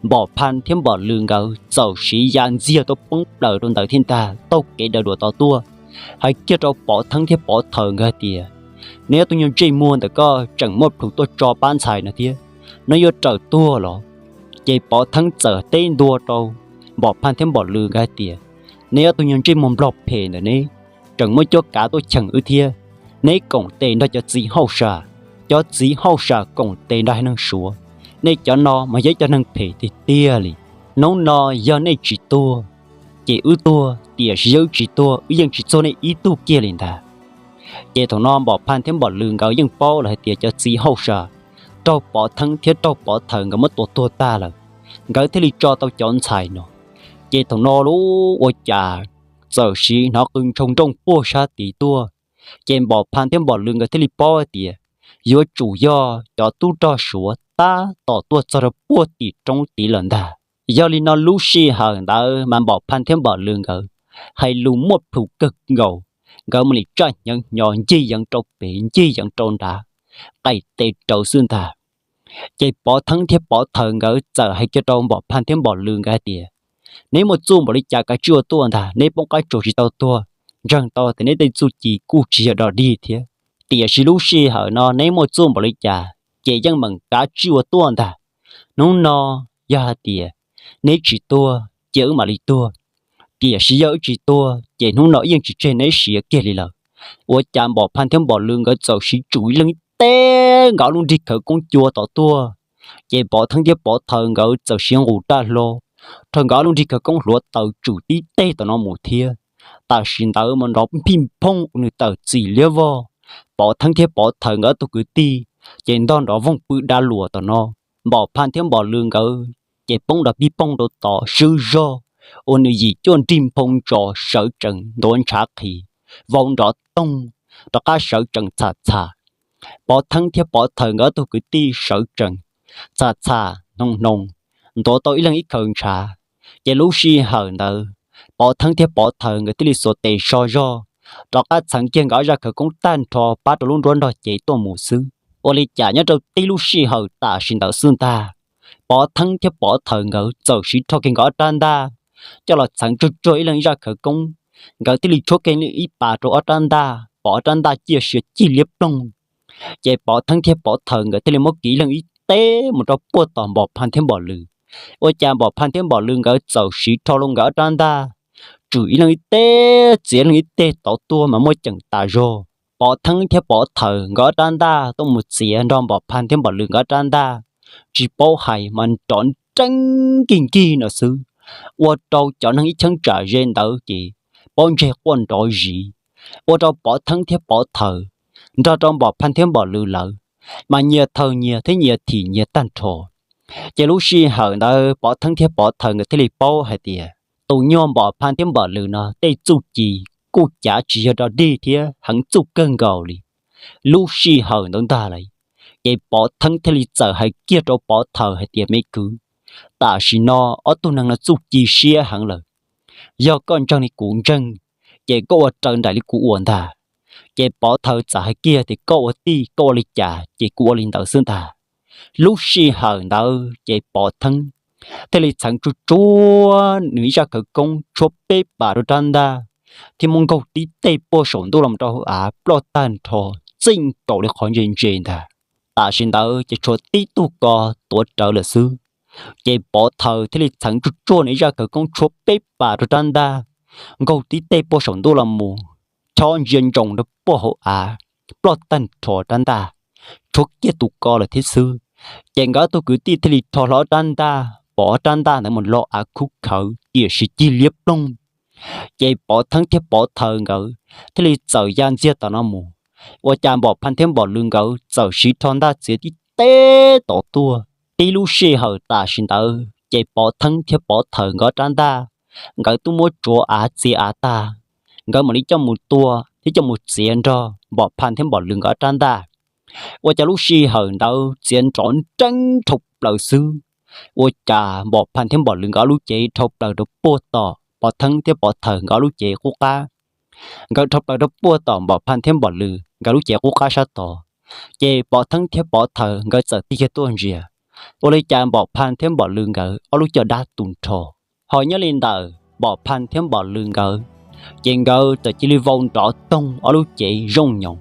Npom Phaj thiab Npom Lw nkawd txawm siv ya ntxiag tuaj poob plaws rau ntawd thiab ntag taug kev daws duam tod tuaj, hais kiag rau Pov Theeb thiab Pov Thawm nkawd hais tias, neb ob tug nyuag ntsej muag ntawm koj tseem muaj plhus tuaj tso pab ntxhais no thiab, neb yuav raws tuag los? Ces Pov Theeb txawm teb ntua rau Npom Phaj thiab Npom Lw nkawd hais tias, neb ob tug nyuag ntsej muag nplog phem ntawm neb tseem muaj cuab kav tuaj cheem wb thiab, neb koom tes nrog cov txiv hauj sam, cov txiv hauj sam koom tes nrog haiv neeg Suav, nej cov no mas yog ib cov neeg phem tiag tiag li. Hnub no yog nej tsis tuag ces wb tuag, tiam sis yog wb tsis tuag wb yeej tsis txuag nej ib tug kiag li ntag. Ces thaum no Npom Phaj thiab Npom Lw nkawd yeej paub lawm hais tias cov txiv hauj sam raug Pov Theeb thiab raug Pov Thawm nkawd muab tua tuag tag lawm, nkawd thiaj li tso tau cov ntxhais no. Ces thaum no lub ua cas txawm siv hnov qw ntshoo nrooj puag sab tid tuaj. Ces Npom Phaj thiab Npom Lw nkawd thiaj li paub hais tias yuav tsum yog cov tub rog Suav tab tom tuaj txog rau puag tim roob tid lawm ntag. Yog li no lub sij hawm ntawd mas Npom Phaj thiab Npom Lw nkawd hais lus muaj plhus kawg nkaus, nkawd mam li tsa hnyav hnyo ncig yeev rau pem ncig yeev rau nrad, qais tes rawv xwb ntag. Ces Pov Theeb thiab Pov Thawm nkawd txawm hais kiag rau Npom Phaj thiab Npom Lw nkawd hais tias, neb muaj txuj npaum li cas kav tsij ua tuaj ntag, neb poob qab tsuas tsis tau tuag, ntseeg tau tias neb tej txuj ci kuj tsis yog dog dig thiab, tiam sis lub sij hawm no neb muaj txuj npaum li cas ces yeej meem kav tsij ua tuaj ntag. Hnub no yog hais tias neb tsis tuag ces wb mam li tuag, tiam sis yog wb tsis tuag ces hnub no yeej tsis tseg neb siav kiag li lawm. Ua cas Npom Phaj thiab Npom Lw nkawd txawm siv tsum ib leeg ib teg nkawd ob lub nrig khawv koob cua tom tuaj, ces Pov Theeb thiab Pov Thawm nkawd txawm siv nqus raj hlo rau nkawd ob lub nrig khawv koob hluav taws tsum tib teg tom no mus thiab. Tam sim ntawd mas nrov phij phooj ua nws tawm txim liab vog. Pov Theeb thiab Pov Thawm nkawd ob tug kwv tij ces ntog nrov voog pw dav luam tom no. Npom Phaj thiab Npom Lw nkawd ces poob nrov pij poog rau tod swb zog, ua nws yim cuaj nrig nphoo ntsos sawv tsees ntuav ntshav qhi, vau nrov toog, rov qab sawv tsees txham txham. Pov Theeb thiab Pov Thawm nkawd ob tug kwv tij sawv tsees txham txham hnoos hnoos, ntuav tau ib leeg ib khaws ntshav. Ces lub sij hawm ntawd Pov Theeb thiab Pov Thawm nkawd thiaj li xuas tes so zog, rov qab txheev kiag nkawd ob zaj khawv koob tag nrho pab rau lub nruab nrog cev tuaj mus xwb. Ua li cas nyob rau tib lub sij hawm tam sim ntawd xwb ntag, Pov Theeb thiab Pov Thawm nkawd txawm siv rho kiag nkawd ob rab ntaj coj los txheev tsuag tsuag ib leeg ib zaj khawv koob. Nkawd thiaj li tshuab kiag ib pas rau ob rab ntaj, pom ob rab ntaj ciaj sia cig liab ploog. Ces Pov Theeb thiab Pov Thawm nkawd thiaj li muab kiv ib leeg ib teg mus rau puag tom Npom Phaj thiab Npom Lw. Ua cas Npom Phaj thiab Npom Lw nkawd txawm siv rho los nkawd ob rab ntaj, tsum ib leeg ib teg txiav ib leeg ib teg tod tuaj mas muaj ceem tas zog. Pov Theeb thiab Pov Thawm nkawd ob rab ntaj tuaj mus txiav nrog Npom Phaj thiab Npom Lw nkawd ob rab ntaj, tsis paub hais mas nrov nreeb nkig nkig no xwb, ua rau cov neeg ib cheeb tsam ze ntawd ces pob ntseg quaj nrov zis, ua rau Pov Theeb thiab Pov Thawm nrog rau Npom Phaj thiab Npom Lw lawv mas nyias thawj nyias thiab nyias thim nyias tag nrho. Ces lub sij hawm ntawd Pov Theeb thiab Pov Thawm nkawd thiaj li paub hais tias tus nyuag Npom Phaj thiab Npom Lwm no tej txuj ci kuj cav tsis yog dog dig thiab heev txuj kawg nkaus li. Lub sij hawm ntawd ntag lawm, ces Pov Theeb thiaj li txawm hais kiag rau Pov Thawm hais tias, me kwv, tam sim no ob tug neeg no txuj ci siab heev lawm. Yog koj ntseeg li kuv ntseeg, ces koj ua raws nraim li kuv ua ntag. Ces Pov Thawm txawm hais kiag tias, koj ua tij koj ua li cas ces kuv ua li ntawd xwb ntag. Lub sij hawm ntawd ces Pov Theeb thiaj li txheev tsuj tsuag nws ib zaj khawv koob tshuab peb pas rau rab ntaj, thiab muab nkaug tib teg puag saum ntuj los rau hauv av ploj tag nrho, txij nkaus li qhov ntse ntse ntag. Tam sim ntawd ces tshuav tib tug ko tuav rawv lawm xwb. Ces Pov Thawm thiaj li txheev tsuj tsuag nws ib zaj khawv koob tshuab peb pas rau rab ntaj, nkaug tib teg puag saum ntuj los mus, chob ntsia ntsoos rau puag hauv av, ploj tag nrho rab ntaj, tshuav kiag tus ko lawm thiab xwb. Ces nkawd ob tug kwv tij thiaj li rho hlo rab ntaj, pov rab ntaj ntawd mus lo av khub khawv tiam sis cig liab ploog. Ces Pov Theeb thiab Pov Thawm nkawd thiaj li txawm ya ntxiag tom no mus, ua cas Npom Phaj thiab Npom Lwm nkawd txawm siv rho ntaj txiav tib teg tom tuaj. Tib lub sij hawm tam sim ntawd ces Pov Theeb thiab Pov Thawm nkawd rab ntaj, nkawd twb muab tsuav av txiav av tag, nkawd mam li coj mus tua thiab coj mus txiav nrog Npom Phaj thiab Npom Lwm nkawd rab ntaj. Ua cas lub sij hawm ntawd txiav nrov nreeb dhau plaws xwb. Ua cas Npom Phaj thiab Npom Lwm nkawd ob lub cev dhau plaws rau puag tom Pov Theeb thiab Pov Thawm nkawd ob lub cev qub qab. Nkawd dhau plaws rau puag tom Npom Phaj thiab Npom Lwm nkawd lub cev qub qab sab tod. Ces Pov Theeb thiab Pov Thawm nkawd txawm tig kiag tuaj ntsia, ua li cas Npom Phaj thiab Npom Lwm nkawd ob lub caj dab tu nrho. Ho nyob li ntawm Npom Phaj thiab Npom Lwm nkawd, ces nkawd txawm cia li vau nrov toog ob lub cev zooj nyoos.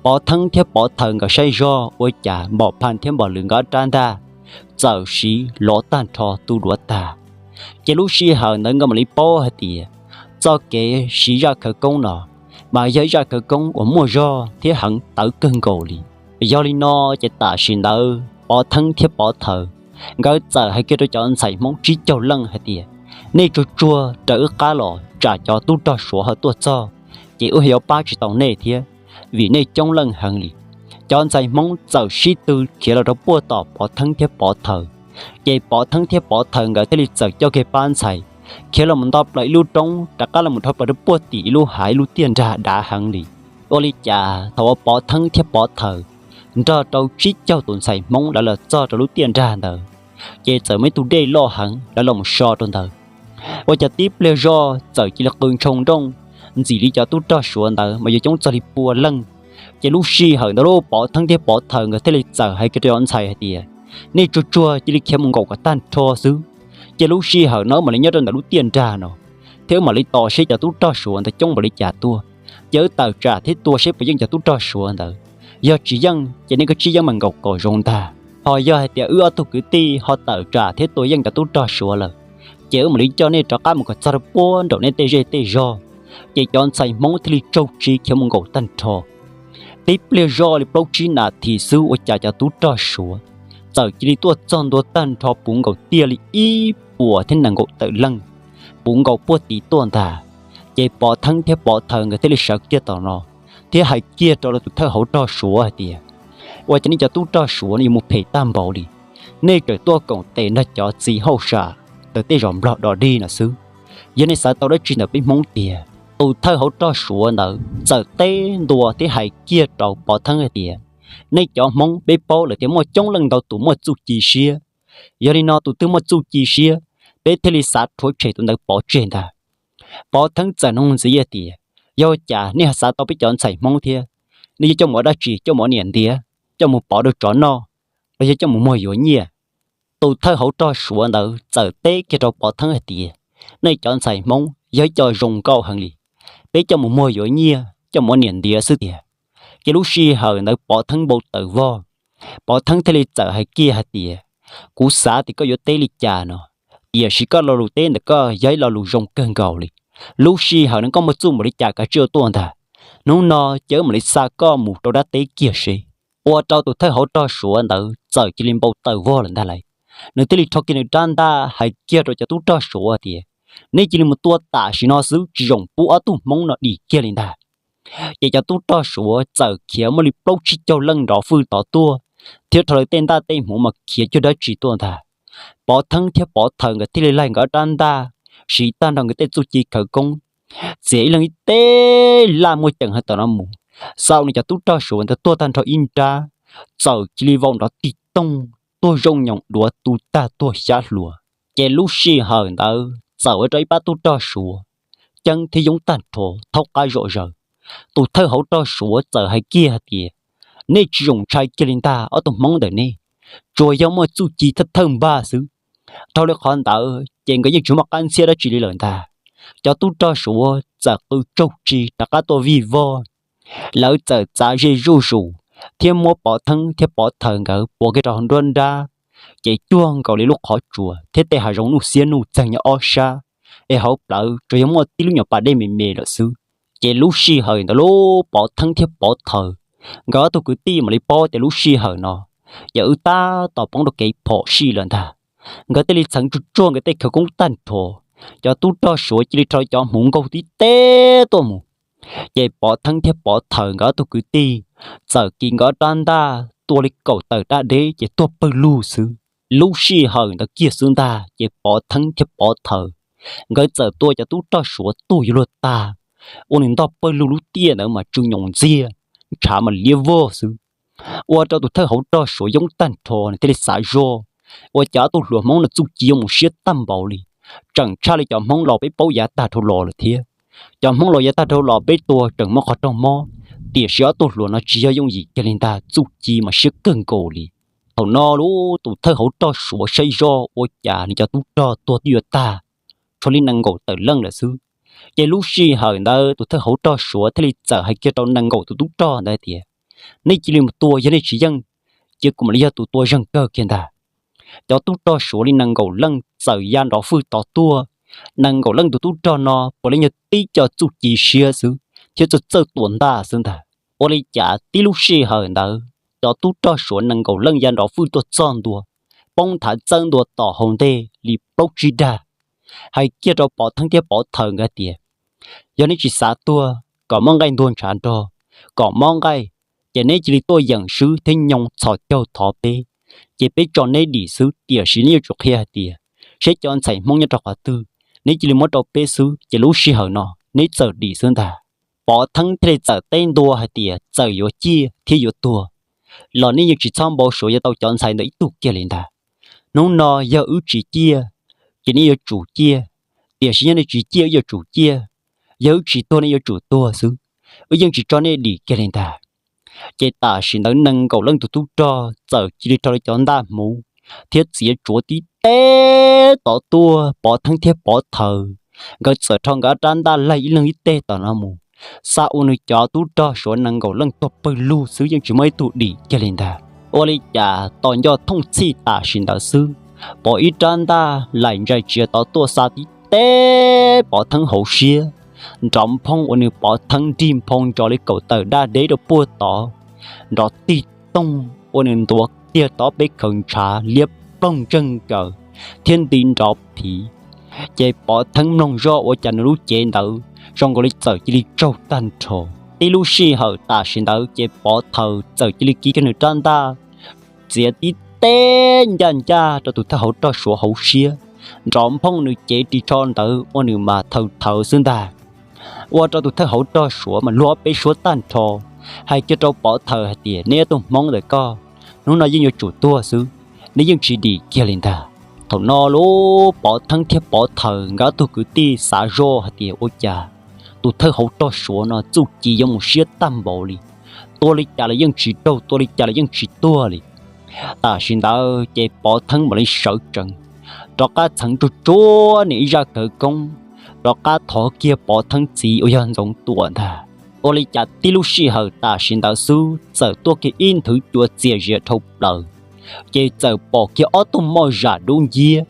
Pov Theeb thiab Pov Thawm nkawd saib zoj ua cas Npom Phaj thiab Npom Lwm nkawd ob rab ntaj txawm siv lov tag nrho tu duav tag. Ces lub sij hawm ntawd nkawd mam li paub hais tias txoj kev siv zaj khawv koob no mas yog ib zaj khawv koob uas muaj zog thiab heev tawv kawg nkaus li. Yog li no ces tam sim ntawd Pov Theeb thiab Pov Thawm nkawd txawm hais kiag rau cov ntxhais Hmoob tsib caug leej hais tias, nej tsuag tsuag raws wb qab los tsam cov tub rog Suav ho tuaj txog, ces wb yuav pab tsis tau nej thiab, vim nej coob leej heev li. Cov ntxhais Hmoob txawm sib tw khiav los rau puag tom Pov Theeb thiab Pov Thawm. Ces Pov Theeb thiab Pov Thawm nkawd thiaj li txawm coj kiag pab ntxhais khiav los mus nto plaws ib lub roob rov qab los mus dhau plaws rau puag tim ib lub hav ib lub tiaj nrag dav heev li. Ua li cas thaum uas Pov Theeb thiab Pov Thawm nrog rau tsib caug tus ntxhais Hmoob lawv los txog rau lub tiaj nrag ntawd, ces txawm muaj ib tug dej loj heev lawv los mus so rau ntawd. Ua cas tib pliag zoj txawm cia li qw ntshoo nrooj, ntxim li cov tub rog Suav ntawd mas yuav coob txog li pua leej. Ces lub sij hawm ntawd lub Pov Theeb thiab Pov Thawm nkawd thiaj li txawm hais kiag rau cov ntxhais hais tias, nej tsuag tsuag cia li khiav mus nkaum kom tag nrho xwb. Ces lub sij hawm no wb mam li nyob rau ntawm lub tiaj nrag no, thiab wb mam li tos seb cov tub rog Suav ntawd coob npaum li cas tuaj, ces wb tawm tsam thiab tua seb puas yeej cov tub rog Suav ntawd. Yog tsis yeej ces nej kav tsij yeej mas nkaum kom zoo ntag. Ho yog hais tias wb ob tug kwv tij ho tawm tsam thiab tua yeej cov tub rog Suav lawm, ces wb mam li coj nej rov qab mus kom txog rau puag nraum nej tej zej tej zog. Ces cov ntxhais Hmoob thiaj li tsaug tsis khiav mus nkaum tag nrho. Tib pliag zoj li plaub tsib nas this xwb ua cas cov tub rog Suav txawm cia li tuaj txog ntua tag nrho puv nkaus tiaj li ib puas thiab nees nkaum tawm leej, puv nkaus puag tid tuaj ntag. Ces Pov Theeb thiab Pov Thawm nkawd thiaj li sawv kiag tom no thiab hais kiag rau lawv tus thawj hauv rog Suav hais tias, ua cas nej cov tub rog Suav no yuav mus phem tag npaum li? Nej tseem tuaj koom tes nrog cov txiv hauj sam ntawm tej zos Nplog dog dig no xwb. Yog nej xav tau dab tsi ntawm peb Hmoob tiag? Tus thawj hauv rog Suav ntawd txawm teb ntua thiab hais kiag rau Pov Theeb hais tias, nej cov Hmoob peb paub lawm tias muaj coob leej ntau tus muaj txuj ci siab. Yog li no tus twg muaj txuj ci siab, peb thiaj li xav rhuav tshem tus ntawd pov tseg ntag. Pov Theeb txawm nug ntxiv hais tias, yog ua cas nej ho xav tau peb cov ntxhais Hmoob thiab? Nej yuav coj mus ua dab tsi? Coj mus ua niam ntiav, coj mus pov rau tsov noj, los yog coj mus muag yuav nyiaj? Tus thawj hauv rog Suav ntawd txawm teb kiag rau Pov Theeb hais tias, nej cov ntxhais Hmoob yog ib co zoo nkauj heev li, peb coj mus muag yuav nyiaj coj mus ua niam ntiav xwb tiag. Ces lub sij hawm ntawd Pov Theeb npau taws vog. Pov Theeb thiaj li txawm hais kiag hais tias, kuv xav tias koj yuav teb li cas no, tiam sis koj lo lus teb ntawm koj yog ib lo lus zoo kawg nkaus li. Lub sij hawm no koj muaj txuj npaum li cas kav tsij ua tuaj ntag. Hnub no ces wb mam li xa koj mus rau dab teb kiag seb. Ua rau tus thawj hauv rog Suav ntawd txawm cia li npau taws vog lawm ntag lauj. Nws thiaj li rho kiag nws rab ntaj hais kiag rau cov tub rog Suav tias, nej cia li mus tua tam sim no xwb tsis zoo pub ob tug Hmoob no dim kiag li ntag. Ces cov tub rog Suav txawm khiav muaj li plaub tsib caug leej nrov fwj tod tuaj, thiab rho lawv tej ntaj tej hmuv mas khiav cuag dab tsi tuaj ntag. Pov Theeb thiab Pov Thaws nkawd thiaj li laig nkawd rab ntaj, siv tag nrho nkawd tej txuj ci khawv koob, txiav ib leeg ib teg laj muaj ceem heev tom no mus, xa ua nws cov tub rog Suav ntawd tuag tag nrho ib nrab, txawm cia li vau nrov tig toog tuag zoo nyoos duav tu tag tuag xyab hluas. Ces lub sij hawm ntawd txawm ua rau ib pab tub rog Suav ceeb thiab yoob tag nrho thaub qab zom zaws. Tus thawj hauv rog Suav txawm hais kiag hais tias, nej tsis zoo ntshai kiag li ntag ob tug Hmoob ntawm nej, tsuas yog muaj txuj ci thawj thawj npag xwb. Dhau li qhov ntawd ces nkawd yeej tsis muaj qab ntxhiab dab tsi li lawm ntag. Cov tub rog Suav txawm qw tsaug tsi rov qab tuaj vij voj, lawv txawm txav zej zuj zus thiab muab Pov Theeb thiab Pov Thaws nkawd puav kiag rau hauv nruab nrab, ces cuag nkaus li lub qhov tsua thiab tej hav zoov nuj xiab nuj txeeg nyob ob sab, es hauv plawv tsuas yog muaj tib lub nyuam pas dej me me lawm xwb. Ces lub sij hawm ntawd lub Pov Theeb thiab Pov Thaws nkawd ob tug kwv tij mam li paub tias lub sij hawm no ces wb tab tom poob rau kev phom sij lawm ntag. Nkawd thiaj li txheev tsuag tsuag nkawd tej khawv koob tag nrho, cov tub rog Suav cia li rho cov hmuv nkaug tib teg tuaj mus. Ces Pov Theeb thiab Pov Thaws nkawd ob tug kwv tij txawm kis nkawd rab ntaj tua li kaum tawm dab deb ces tuag pawg lug xwb. Lub sij hawm ntawd kiag xwb ntag ces Pov Theeb thiab Pov Thaws nkawd txawm tua cov tub rog Suav tuag yuav luag tag, ua nws ntog pawg lug lub tiaj ntawd mas tsw nyoos ntxiag, ntshav mas liab vog xwb. Ua rau tus thawj hauv rog Suav yoob tag nrho nws thiaj li xav zoj, ua cas ob tug hluas Hmoob no txuj ci yuav mus siab tag npaum li, tseem tshaj li cov Hmoob laus peb paub yav tag dhau los lawm thiab. Cov Hmoob laus yav tag dhau los peb tua tseem muaj qhov raug mob, tiam sis ob tug hluas no tsis yog yooj yim kiag li ntag, txuj ci mas siab kawg nkaus li. Thaum no lub tus thawj hauv rog Suav saib zoj ua cas nws cov tub rog tuag twb yuav tag, tshuav li nees nkaum tawm leej lawm xwb. Ces lub sij hawm ntawd tus thawj hauv rog Suav thiaj li txawm hais kiag rau nees nkaum tus tub rog ntawd tias, nej cia li mus tua, yog nej tsis yeej ces kuv mam li yog tus tua zeeg kawg kiag ntag. Cov tub rog Suav li nees nkaum leej txawm ya nrov fwj tod tuaj. Nees nkaum leej tus tub rog no puav leej yog tib co txuj ci siab xwb thiab txawj txawj tua ntaj xwb ntag. Ua li cas tib lub sij hawm ntawd cov tub rog Suav nees nkaum leej ya nrov fwj tuaj txog ntua, poob nthav txawb ntua tom hauv ntej li plaub tsib dag, hais kiag rau Pov Theeb thiab Pov Thaws nkawd tias, yog neb tsis xav tuag kom mob nqaij ntuag ntshav nrog, kom mob nqaij, ces neb cia li tuaj yeem swb thiab nyoos txhos caug thov peb, ces peb tso neb dim xwb, tiam sis neb yuav tsum qhia hais tias seb cov ntxhais Hmoob nyob rau qhov twg, neb cia li muab rau peb xwb, ces lub sij hawm no neb txawm dim xwb ntag. Pov Theeb thiaj li txawm teb ntua hais tias txawm yuav ciaj thiab yuav tuag los neb yeej tsis txhob npau suav yuav tau cov ntxhais ntawd ib tug kiag li ntag. Hnub no yog wb tsis ciaj ces neb yuav tsum ciaj, tiam sis yog nej tsis ciaj wb yuav tsum ciaj, yog wb tsis tuag nej yuav tsum tuag xwb, wb yeej tsis tso nej dim kiag li ntag. Ces tam sim ntawd nees nkaum leej tus tub rog txawm cia li rho li cov ntaj hmuv thiab txiav tsuav tib teg tod tuaj, Pov Theeb thiab Pov Thaws nkawd txawm rho nkawd rab ntaj laig ib leeg ib teg tom no mus, xa ua nws cov tub rog Suav nees nkaum leej tuag pawg lug xwb, yeej tsis muaj ib tug dim kiag li ntag. Ua li cas tos nco thooj txhij tam sim ntawd xwb, pom ib rab ntaj laim ntsais tsiav tod tuaj xa tib teg Pov Theeb hauv siab, nrov nphoo ua nws Pov Theeb nrig nphoo ntsos li kaum tawm daj deb rau puag tod, nrov tig toog ua nws ntuav kiag tod peb khaws ntshav liab ploog ntseg nkaws thiab nti nrov phiv. Ces Pov Theeb mloog zoj ua cas nws lub cev ntawd zoo nkaus li txawm cia li tsaug tag nrho. Tib lub sij hawm tam sim ntawd ces Pov Thaws txawm cia li kiv kiag nws rab ntaj, txiav tib teg ncaj ncaj rau tus thawj hauv rog Suav hauv siab, nrov nphoo nws cev ris tsho ntawd ua nws mas thaws thawv xwb ntag. Ua rau tus thawj hauv rog Suav mas luag ob peb suab tag nrho, hais kiag rau Pov Thaws hais tias, neb ob tug Hmoob ntawm koj, hnub no yeej yuav tsum tuag xwb, neb yeej tsis dim kiag li ntag. Thaum no lub Pov Theeb thiab Pov Thaws nkawd ob tug kwv tij xav zoj hais tias ua cas tus thawj hauv rog Suav no txuj ci yuav mus siab tag npaum li, tua li cas los yeej tsis raug, tua li cas los yeej tsis tuag li. Tam sim ntawd ces Pov Theeb mam li sawv tsees, rov qab txheev tsuag tsuag nws ib zaj khawv koob, rov qab thov kiag Pov Theeb txiv uas yog Ntxoov Tuam ntag. Ua li cas tib lub sij hawm tam sim ntawd xwb txawm tuaj kiag ib nthwv cua txias zias dhau plaws, ces txawm pom kiag ob tug moj zam dub nciab,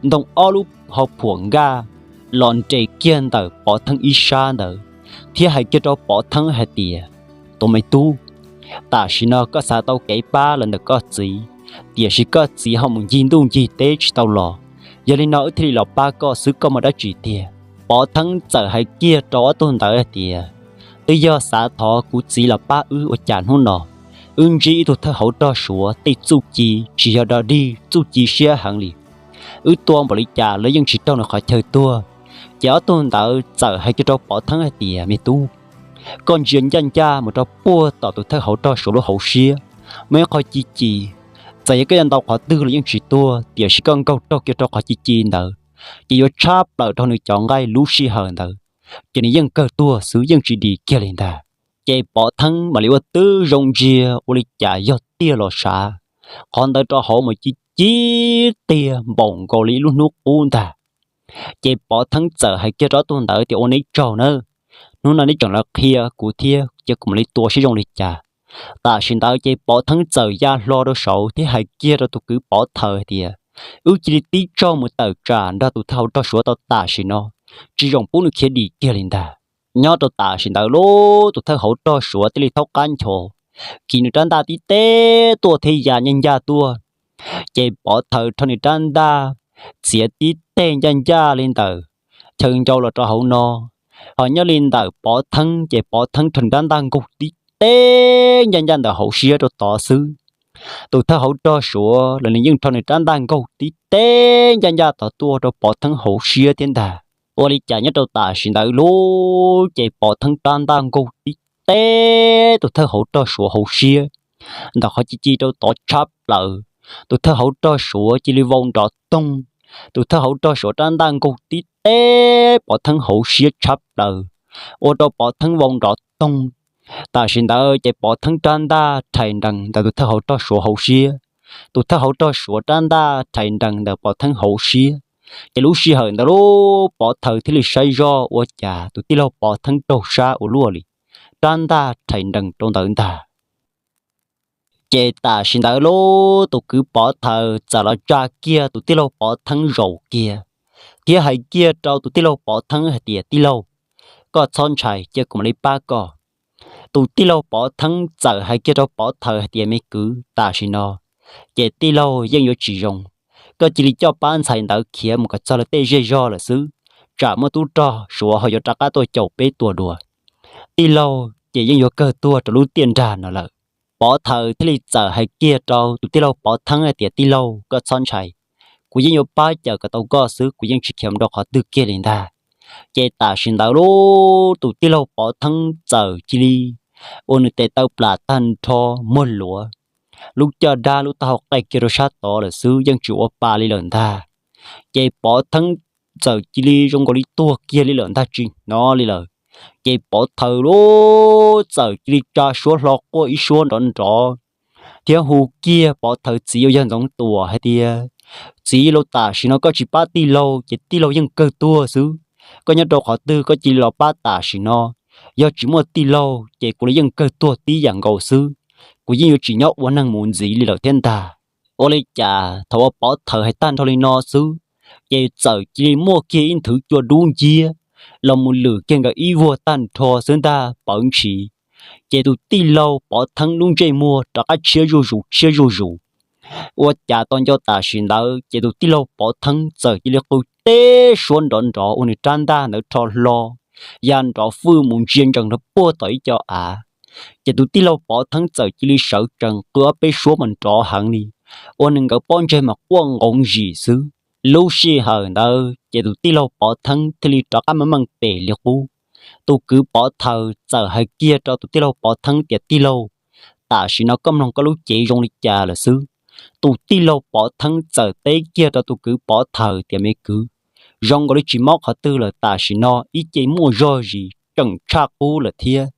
ntoo ob lub hau phuam nkaj los nres kiag ntawm Pov Theeb ib sab ntawd, thiab hais kiag rau Pov Theeb hais tias, tus me tub, tam sim no koj xav tau kev pab los ntawm koj txiv, tiam sis koj txiv ho mus ncig ntuj ncig teb tsis tau los, yog li no wb thiaj li los pab koj xwb, koj muaj dab tsi tiag? Pov Theeb txawm hais kiag rau ob tug ntawd hais tias, twb yog xav thov kuv txiv los pab wb ua cas hnub no Wb ntsib ib tug thawj hauv rog Suav tej txuj ci tsis yog dog dig, txuj ci siab heev li. Wb tua npaum li cas lawv yeej tsis raug nws qhov chaw tuag. Ces ob tug ntawd txawm hais kiag rau Pov Theeb hais tias, Me tub, koj ntsia ncaj ncaj mus rau puag tom tus thawj hauv rog Suav lub hauv siab, muaj ib qho ci ci. Txawm yog koj yuav ntaus qhov twg los yeej tsis tuag, tiam sis koj nkaug raug kiag rau qhov ci ci ntawd, ces yuav tshab plaws rau nws cov nqaij lub sij hawm ntawd, ces nws yeej kawg tuag xwb, yeej tsis dim kiag li ntag. Ces Pov Theeb mam li ua tib zoo ntsia ua li cas yog tiag los sav, qhov ntawd rau hauv mas ci ci tiag npaum nkaus li ib lub hnub qub ntag. Ces Pov Theeb txawm hais kiag rau ob tug ntawd tias, Ua neb tsaug nawb, hnub no neb tseem los qhia kuv thiab, ces kuv mam li tua seb zoo li cas. Tam sim ntawd ces Pov Theeb txawm ya hlo rau saud thiab hais kiag rau tus kwv Pov Thawm hais tias, Wb cia li tib tsaug mus tawm tsam nrog tus thawj hauv rog Suav tau tam sim no, tsis zoo pub nws khiav dim kiag li ntag. Nyob rau tam sim ntawd lub tus thawj hauv rog Suav thiaj li thaub qab ncho, kiv nws rab ntaj tib teb tuaj thiab ya ncaj ncaj tuaj. Ces Pov Thawm rho nws rab ntaj txiav tib teg ncaj ncaj li ntawm chaw ncau los rau hauv no, ho nyob li ntawm Pov Theeb ces Pov Theeb rho nws rab ntaj nkaug tib teb ncaj ncaj ntawm hauv siab rau tod xwb. Tus thawj hauv rog Suav los nws yeej rho nws rab ntaj nkaug tib teb ncaj ncaj tod tuaj rau Pov Theeb hauv siab thiab ntag. Ua li cas nyob rau tam sim ntawd lub ces Pov Theeb rab ntaj nkaug tib teb tus thawj hauv rog Suav hauv siab ntawm qhov ci ci rau tod tshab plaws. Tus thawj hauv rog Suav cia li vau nrov toog. Tus thawj hauv rog Suav rab ntaj nkaug tib teb Pov Theeb hauv siab tshab plaws, ua rau Pov Theeb vau nrov toog. Tam sim ntawd ces Pov Theeb rab ntaj rhais nrees ntawm tus thawj hauv rog Suav hauv siab, tus thawj hauv rog Suav rab ntaj rhais nrees ntawm Pov Theeb hauv siab. Ces lub sij hawm ntawd lub Pov Thawm thiaj li saib zoj ua cas tus tij laug Pov Theeb raug sab ua luaj li, rab ntaj rhais nrees rau ntawd ntag. Ces tam sim ntawd lub tus kwv Pov Thawm txawm los tsa kiag tus tij laug Pov Theeb zaum kiag, thiab hais kiag rau tus tij laug Pov Theeb hais tias, Tij laug, koj txhob ntshai, cia kuv mam li pab koj. Tus tij laug Pov Theeb txawm hais kiag rau Pov Thawm hais tias, Me kwv, tam sim no ces tij laug yeej yuav tsis zoo, koj cia li coj pab ntxhais ntawd khiav mus kom txog lawv tej zej zog lawm xwb, tsam muaj tub rog Suav ho yuav rov qab tuaj caum peb tua dua. Tij laug ces yeej yuav kawg tuag rau lub tiaj nrag no lawm. Pov Thawm thiaj li txawm hais kiag rau tus tij laug Pov Theeb hais tias, Tij laug, koj txhob ntshai, kuv yeej yuav pab cawm kom tau koj xwb, kuv yeej tsis khiav mus rau qhov twg kiag li ntag. Ces tam sim ntawd lub tus tij laug Pov Theeb txawm cia li ua nws tes taw plam tag nrho, muag luav, lub caj dab lub taub hau qaij kiag rau sab tod lawm xwb, yeej tsis ua pa li lawm ntag. Ces Pov Theeb txawm cia li zoo nkaus li tuag kiag li lawm ntag, tsis hnov li lawm. Ces Pov Thawm lub txawm cia li tsa suab hlo quaj ib suab nrov nrov, thiab hu kiag Pov Thawm txiv uas yog Ntxoov Tuam hais tias, Txiv lauj, tam sim no koj tsis pab tij laug ces tij laug yeej kawg tuag xwb. Koj nyob rau qhov twg koj cia li los pab tam sim no. Yog tsis muaj tij laug ces kuv los yeej kawg tuag tib yam nkaus xwb. Kuv yeej yuav tsis nyob ua neeg mus ntxiv li lawm thiab ntag. Ua li cas thaum uas Pov Thawm hais tag nrho li no xwb, ces txawm cia li muaj kiag ib nthwv cua dub nciab los mus lwm kiag nkawd ib vuag tag nrho xwb ntag pawv ntshis. Ces tus tij laug Pov Theeb lub ntsej muag rov qab tshiab zuj zus tshiab zuj zus. Ua cas tau nco tam sim ntawd ces tus tij laug Pov Theeb txawm cia li qw teb suab nrov nrov ua nws rab ntaj ntawd rho hlo, ya nrov fwj mus ntsia ntsees rau puag tom ib co av. Ces tus tij laug Pov Theeb txawm cia li sawv tsees qw ob peb suab mas nrov heev li, ua nws nkawd pob ntseg mas quaj nqoov zim xwb. Lub sij hawm ntawd ces tus tij laug Pov Theeb thiaj li rov qab meej meej pem li qub. Tus kwv Pov Thawm txawm hais kiag rau tus tij laug Pov Theeb tias, Tij laug, tam sim no koj mloog koj lub cev zoo li cas lawm xwb? Tus tij laug Pov Theeb txawm teb kiag rau tus kwv Pov Thawm tias, Me kwv, zoo nkaus li tsis mob qhov twg lawm, tam sim no ib ce muaj zog zis tseem tshaj qub lawm thiab.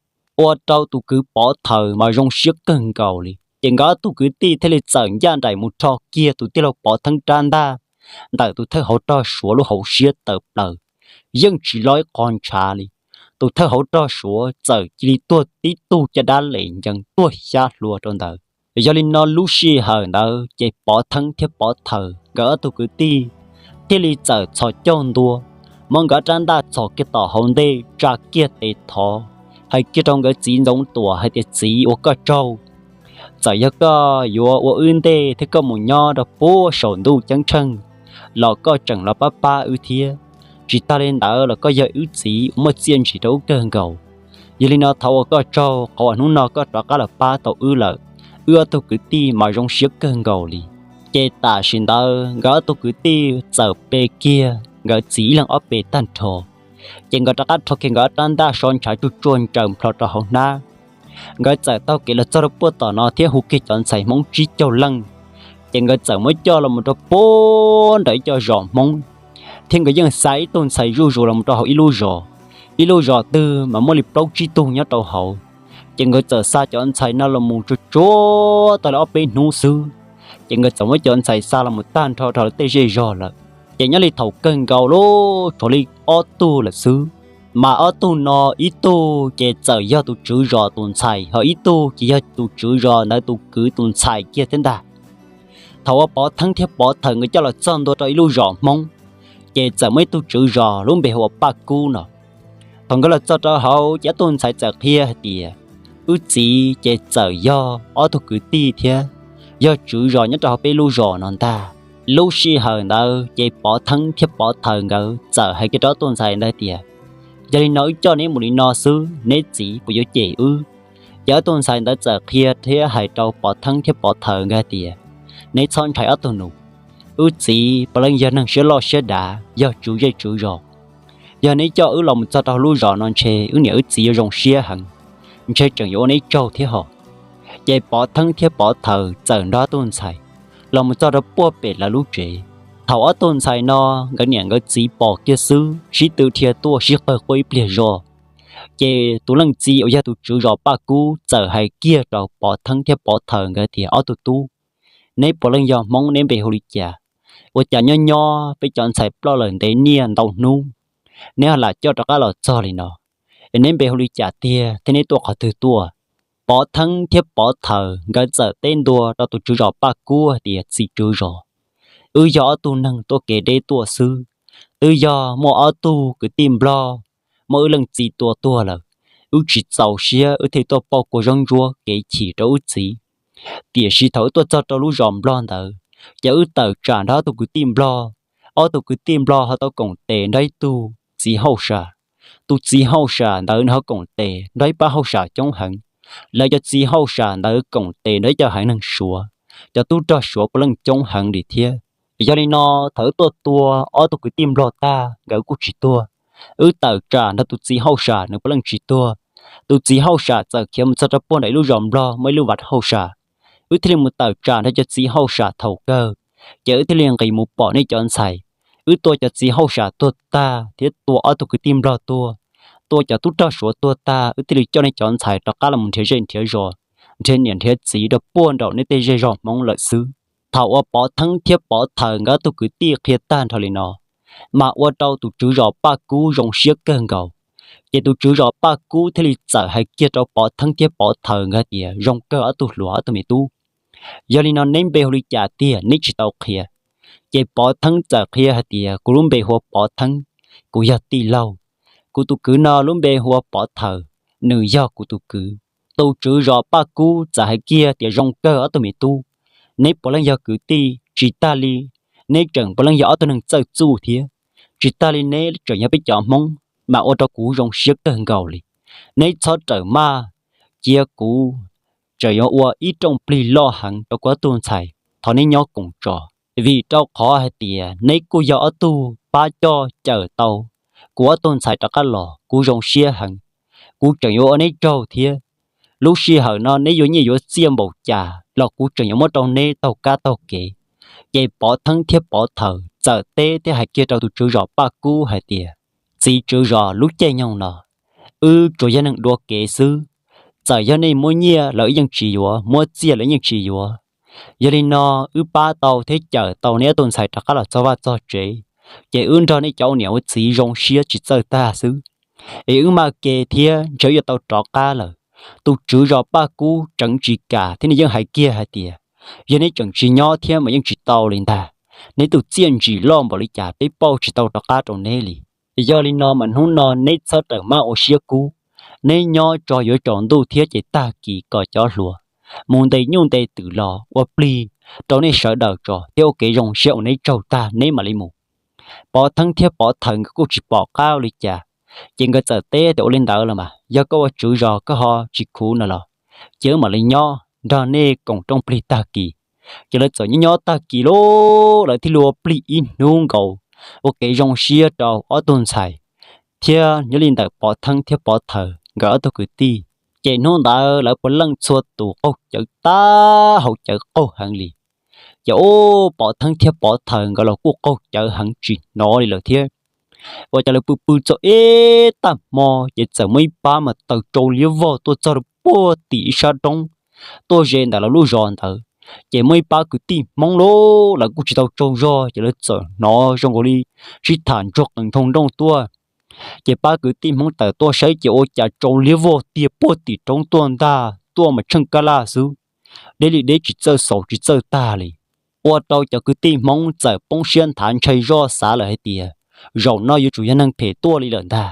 Ua rau tus kwv Pov Thawm mas zoo siab kawg nkaus li. Ces nkawd ob tug kwv tij thiaj li txawm ncaj nraim mus rho kiag tus tij laug Pov Theeb rab ntaj ntawm tus thawj hauv rog Suav lub hauv siab tawm plaws, yeej tsis lob ib qho ntshav li. Tus thawj hauv rog Suav txawm cia li tuag tib tug caj dab les ncees tuag xyab hlua rau ntawd. Yog li no lub sij hawm ntawd ces Pov Theeb thiab Pov Thawm nkawd ob tug kwv tij thiaj li txawm txhos caug ntua, muab nkawd rab ntaj txhos kiag tom hauv ntej tsa kiag tes thov, hais kiag rau nkawd txiv Ntxoov Tuam hais tias, Txiv, ua koj tsaug. Txawm yog koj yuav ua wb ntej thiab koj mus nyob rau puag saum ntuj ceeb tsheej los koj tseem los pab pab wb thiab. Tsis tag li ntawd los koj yog wb txiv uas muaj txiaj ntsig rau wb kawg nkaus. Yog li no thov ua koj tsaug qhov uas hnub no koj rov qab los pab tau wb lawm. wb ob tug kwv tij mas zoo siab kawg nkaus li. Ces tam sim ntawd nkawd ob tug kwv tij txawm pe kiag nkawd txiv ib leeg ob pe tag nrho. Ces nkawd rov qab rho kiag nkawd ob rab ntaj so ntshav tsuag tsuag ntsaws nplho rau hauv hnab. Nkawd txawm taug kev los txog rau puag tom no thiab hu kiag cov ntxhais Hmoob tsib caug leej. Ces nkawd txawm muab coj los mus rau puag nram ib co zos Hmoob, thiab nkawd yeej xa ib tug ntxhais zuj zus los mus rau hauv ib lub zos. Ib lub zos twg mas muaj li plaub tsib tug nyob rau hauv. Ces nkawd txawm xa cov ntxhais no los mus tsuag tsuag tau li ob peb hnub xwb, ces nkawd txawm muab cov ntxhais xa los mus tag nrho rau lawv tej zej zog lawm. Ces nyob li thaum kawg nkaus lub tshuav li ob tug lawm xwb. Mas ob tug no ib tug ces txawm yog tus tswv zos tus ntxhais, ho ib tug ces yog tus tswv zos ntawd tus kwv tus ntxhais kiag thiab ntag. Thaum uas Pov Theeb thiab Pov Thawm nkawd coj los txog ntua rau ib lub zos Hmoob, ces txawm muaj ib tug tswv zos lub npe hu ua Paj Kub no. Thaum nkawd los txog rau hauv ces ob tug ntxhais txawm qhia hais tias, wb txiv ces txawm yog ob tug kwv tij thiab yog tswv zos nyob rau hauv peb lub zos no ntag. Lub sij hawm ntawd ces Pov Theeb thiab Pov Thawm nkawd txawm hais kiag rau ob tug ntxhais ntawd tias, yog li no wb coj neb mus li no xwb, neb txiv puas yuav cem wb? Ces ob tug ntxhais ntawd txawm qhia thiab hais rau Pov Theeb thiab Pov Thawm nkawd hais tias, neb txhob ntshai ob tug nus, wb txiv puav leej yog neeg siab loj siab dav, yog tswv zej tswv zos. Yog neb coj wb los mus txog rau lub zos no ntshe wb niam wb txiv yuav zoo siab heev, ntshe tseem yuav ua neb tsaug thiab hos. Ces Pov Theeb thiab Pov Thawm txawm nrog ob tug ntxhais los mus txog rau puag pem lawv lub tsev. Thaum ob tug ntxhais no nkawd niam nkawd txiv pom kiag xwb sib tw dhia tuaj sib qawg quaj ib pliag zog. Ces tus leej txiv uas yog tus tswv zos Paj Kub txawm hais kiag rau Pov Theeb thiab Pov Thawm nkawd tias, ob tug tub, neb puav leej yog Hmoob, neb npe hu li cas? Ua cas nyob nyob peb cov ntxhais ploj lawm ntev niaj ntau hnub, neb ho lam coj rov qab los txog li no? Es neb npe hu li cas tiag thiab neb tuaj qhov twg tuaj? Pov Theeb thiab Pov Thawm nkawd txawm teb ntua rau tus tswv zos Paj Kub hais tias, txiv tswv zos, wb yog ob tug neeg tuaj kev deb tuaj xwb, twb yog muaj ob tug kwv tij Nplog muab wb leej txiv tua tuag lawm. Wb tsis txaus siab wb thiaj tuaj pauj kua zaub ntsuab kev chim rau wb txiv. Tiam sis thaum wb tuaj txog rau lub zos Nplog ntawd, ces wb tawm tsam nrog ob tug kwv tij Nplog. Ob tug kwv tij Nplog ho tau koom tes nrog ib tug txiv hauj sam. Tus txiv hauj sam ntawd nws ho koom tes nrog ib pab hauj sam coob heev. Lawv cov txiv hauj sam ntawd koom tes nrog ib co heev neeg Suav, cov tub rog Suav puav leej coob heev li thiab. Yog li no, thaum wb tuaj tua ob tug kwv tij Nplog tag nkawd kuj tsis tuag. Wb tawm tsam nrog tus txiv hauj sam nws puav leej tsis tuag. Tus txiv hauj sam txawm khiav mus txog rau puag nram ib lub zos Nplog muaj ib lub vaj hauj sam. Wb thiaj li mus tawm tsam nrog cov txiv hauj sam thaum kawg, ces wb thiaj li nqis mus pom nej cov ntxhais. Wb tua cov txiv hauj sam tuag tag thiab tua ob tug kwv tij Nplog tuag, tua cov tub rog Suav tuag tag, wb thiaj li coj nej cov ntxhais rov qab los nrhiav zej nrhiav zos, nrhiav niam nrhiav txiv rau puag nraum nej tej zej zog Hmoob lawm xwb. Thaum uas Pov Theeb thiab Pov Thawm nkawd ob tug kwv tij qhia tag nrho li no, mas ua rau tus tswv zos Paj Kub zoo siab kawg nkaus. Ces tus tswv zos Paj Kub thiaj li txawm hais kiag rau Pov Theeb thiab Pov Thawm nkawd tias, zoo kawg ob tug hluas ob tug me tub, yog li no neb npe hu li cas tiag neb tsis tau qhia? Ces Pov Theeb txawm qhia hais tias, kuv lub npe hu ua Pov Theeb, kuv yog tij laug. Kuv tus kwv no lub npe hu ua Pov Thawm, nws yog kuv tus kwv. Tus tswv zos Paj Kub txawm hais kiag tias, zoo kawg ob tug me tub, neb puav leej yog kwv tij, tsis tag li neb tseem puav leej yog ob tug neeg txawj txuj thiab. Tsis tag li neb tseem yog peb cov Hmoob, mas ua rau kuv zoo siab kawg nkaus li. Neb txhob rawm maj, cia kuv tseem yuav ua ib rooj plig loj heev rau kuv ob tug ntxhais, thov neb nyob koom tso. Vim rau qhov hais tias neb kuj yog ob tug pab coj cawm tau kuv ob tug ntxhais rov qab los, kuv zoo siab heev. Kuv tseem yuav ua neb tsaug thiab. Lub sij hawm no neb yuav nyiaj yuav txiaj npaum cas los kuv tseem yuav muab rau neb taug kab taug kev. Ces Pov Theeb thiab Pov Thawm txawm teb thiab hais kiag rau tus tswv zos Paj Kub hais tias, txiv tswv zos, lub caij nyoog no wb tsuas yog neeg dua kev xwb. Txawm yog nej muab nyiaj los wb yeej tsis yuav, muab txiaj los wb yeej tsis yuav. Yog li no, wb pab tau thiab cawm tau neb ob tug ntxhais rov qab los txog vaj txog tsev, ces wb nrog nej cov ua niam ua txiv zoo siab tsis txawj tag xwb. Es wb maj ke thiab ntshe wb yuav tau rov qab lawm. Tus tswv zos Paj Kub tseev tsis kam thiab nws yeej hais kiag hais tias, yog neb tseem tsis nyob thiab mas yeej tsis tau li ntag. Neb tus txiaj ntsim loj npaum li cas peb pauj tsis tau rov qab rau neb li. Yog li no mas hnub no neb txhob rawm maj ua siab kub. Neb nyob tso yuav tsaus ntuj thiab ces tag kis kom cov hluas mus ntes nyuj ntes twm los ua plig rau nej sawv daws tso thiab ua kev zoo siab ua neb tsaug tag neb mam li mus. Pov Theeb thiab Pov Thawm nkawd kuj tsis pom qab ua li cas, ces nkawd txawm teb tias, ua li ntawd los mas yog koj ua tswv zos koj ho tsis khuv no los, ces wb mam li nyob. nrog nej koom rooj plig tag kis. Ces lawv txawm nyob nyob tag kis lauj, lawv thiaj li ua plig ib hnub nkaus, ua kev zoo siab rau ob tug ntxhais, thiab nyob li ntawm Pov Theeb thiab Pov Thaws nkawd ob tug kwv tij. Ces hnub ntawd lawv puav leej txhua tus qaug cawv tag, haus cawv qaug heev li. Ces ub, Pov Theeb thiab Pov Thaws nkawd los kuj qaug cawv heev tsis hnov li lawm thiab. Ua cas lawv pw pw txog ib tag hmo ces txawm muaj ib pab mas taws tsau liab vog tuaj txog rau puag tim ib sab roob, tuaj ze ntawm lawv lub zos ntawd. Ces muaj ib pab kwv tij Hmoob lauj, lawv kuj tsis tau tsaug zog ces lawv txawm hnov zoo nkaus li sib tham ntsoog qees nroo nrooj tuaj. Ces pab kwv tij Hmoob tawm tuaj saib ces ua cas tsau liab vog tiag puag tim roob tuaj ntag, tuaj mas tsheej kab laj xwb, deb li deb tsis txawj xaus tsis txawj tag li. Ua rau cov kwv tij Hmoob txawm poob siab nthav ntshai zoj xav lawm hais tias zaum no yuav tsum yog neeg phem tuaj li lawm ntag.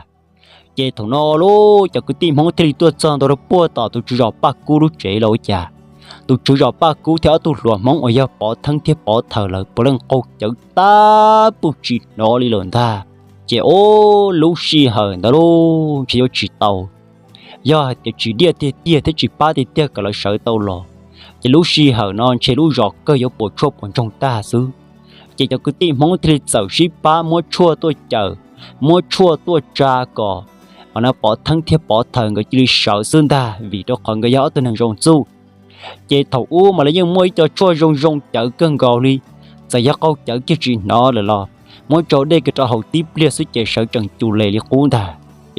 Ces thaum no lauj, cov kwv tij Hmoob thiaj li tuaj txog ntua rau puag tom tus tswv zos Paj Kub lub tsev los ua cas tus tswv zos Paj Kub thiab ob tug hluas Hmoob uas yog Pov Theeb thiab Pov Thaws lawv puav leej qaug cawv tag, pw tsis hnov li lawm ntag. Ces ub, lub sij hawm ntawd lauj, ntshe yuav tsis tau, yog hais tias tsis diaj tiag tiag thiab tsis pab tiag tiag kom lawv sawv tau los, ces lub sij hawm no ntshe lub zos kawg yuav puas tshuaj puas ntsoog tag xwb. Ces cov kwv tij Hmoob thiaj li txawm sib pab muab tshuaj tuaj cawm, muab tshuaj tuaj tsa kom Pov Theeb thiab Pov Thaws nkawd cia li sawv xwb ntag, vim rau qhov nkawd yog ob tug neeg zoo txuj. Ces thaum ub mas lawv yeej muaj ib co tshuaj zoo zoo cawv kawg nkaus li, txawm yog qaug cawv kiag tsis hnov lawm los muab tsau dej kiag rau haus tib pliag xwb ces sawv tseem cum les li qub ntag.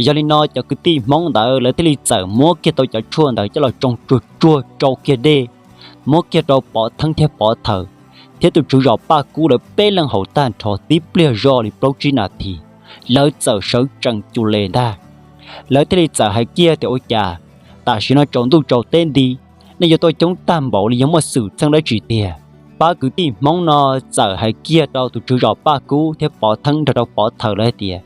Yog li no cov kwv tij Hmoob ntawd lawv thiaj li txawm muab kiag tau cov tshuaj ntawd coj los tsoo tsuag tsuag tsau kiag dej, muab kiag rau Pov Theeb thiab Pov Thaws thiab tus tswv zos Paj Kub lawv peb leeg haus tag nrho tib pliag zoj li plaub tsib nas this, lawv txawm sawv tseem cum les ntag. Lawv thiaj li txawm hais kiag tias ua cas tam sim no tsaus ntuj tsaus teb nti, nej yuav tuaj coob tag npaum li yog muaj xwm txheej dab tsi tiag? Pab kwv tij Hmoob no txawm hais kiag rau tus tswv zos Paj Kub thiab Pov Theeb nrog rau Pov Thaws lawv hais tias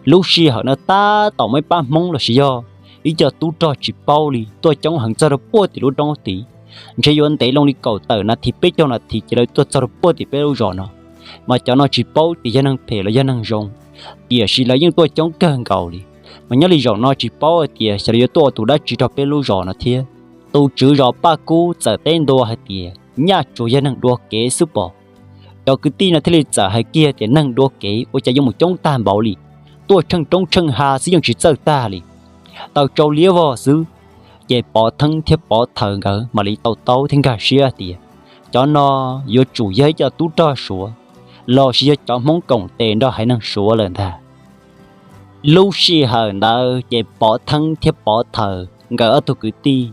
lub sij hawm no tab tom muaj ib pab Hmoob los sis yog ib co tub rog tsis paub li tuaj coob heev txog rau puag tim lub roob tid, ntshe yuav ntev loo li kaum tawm nas this peb caug nas this ces lawv tuaj txog rau puag tim peb lub zos no. Mas cov no tsis paub tias yog neeg phem los yog neeg zoo, tiam sis lawv yeej tuaj coob kawg nkaus li. Mas nyob li zaum no tsis paub hais tias xyov lawv yuav tuaj ua tus dab tsi rau peb lub zos no thiab. Tus tswv zos Paj Kub txawm teb ntua hais tias nyaj tsuas yog neeg dua kev xwb pom. Cov kwv tij no thiaj li txawm hais kiag tias neeg dua kev ua cas yuav mus coob tag npaum li, tuaj tsheej roob tsheej hav xwb yeej tsis txawj tag li, taws tsau liab vog xwb. Ces Pov Theeb thiab Pov Thaws nkawd mam li tau taub thiab nkag siab tias cov no yuav tsum yog ib co tub rog Suav los sis yog cov Hmoob koom tes nrog haiv neeg Suav lawm ntag. Lub sij hawm ntawd ces Pov Theeb thiab Pov Thaws nkawd ob tug kwv tij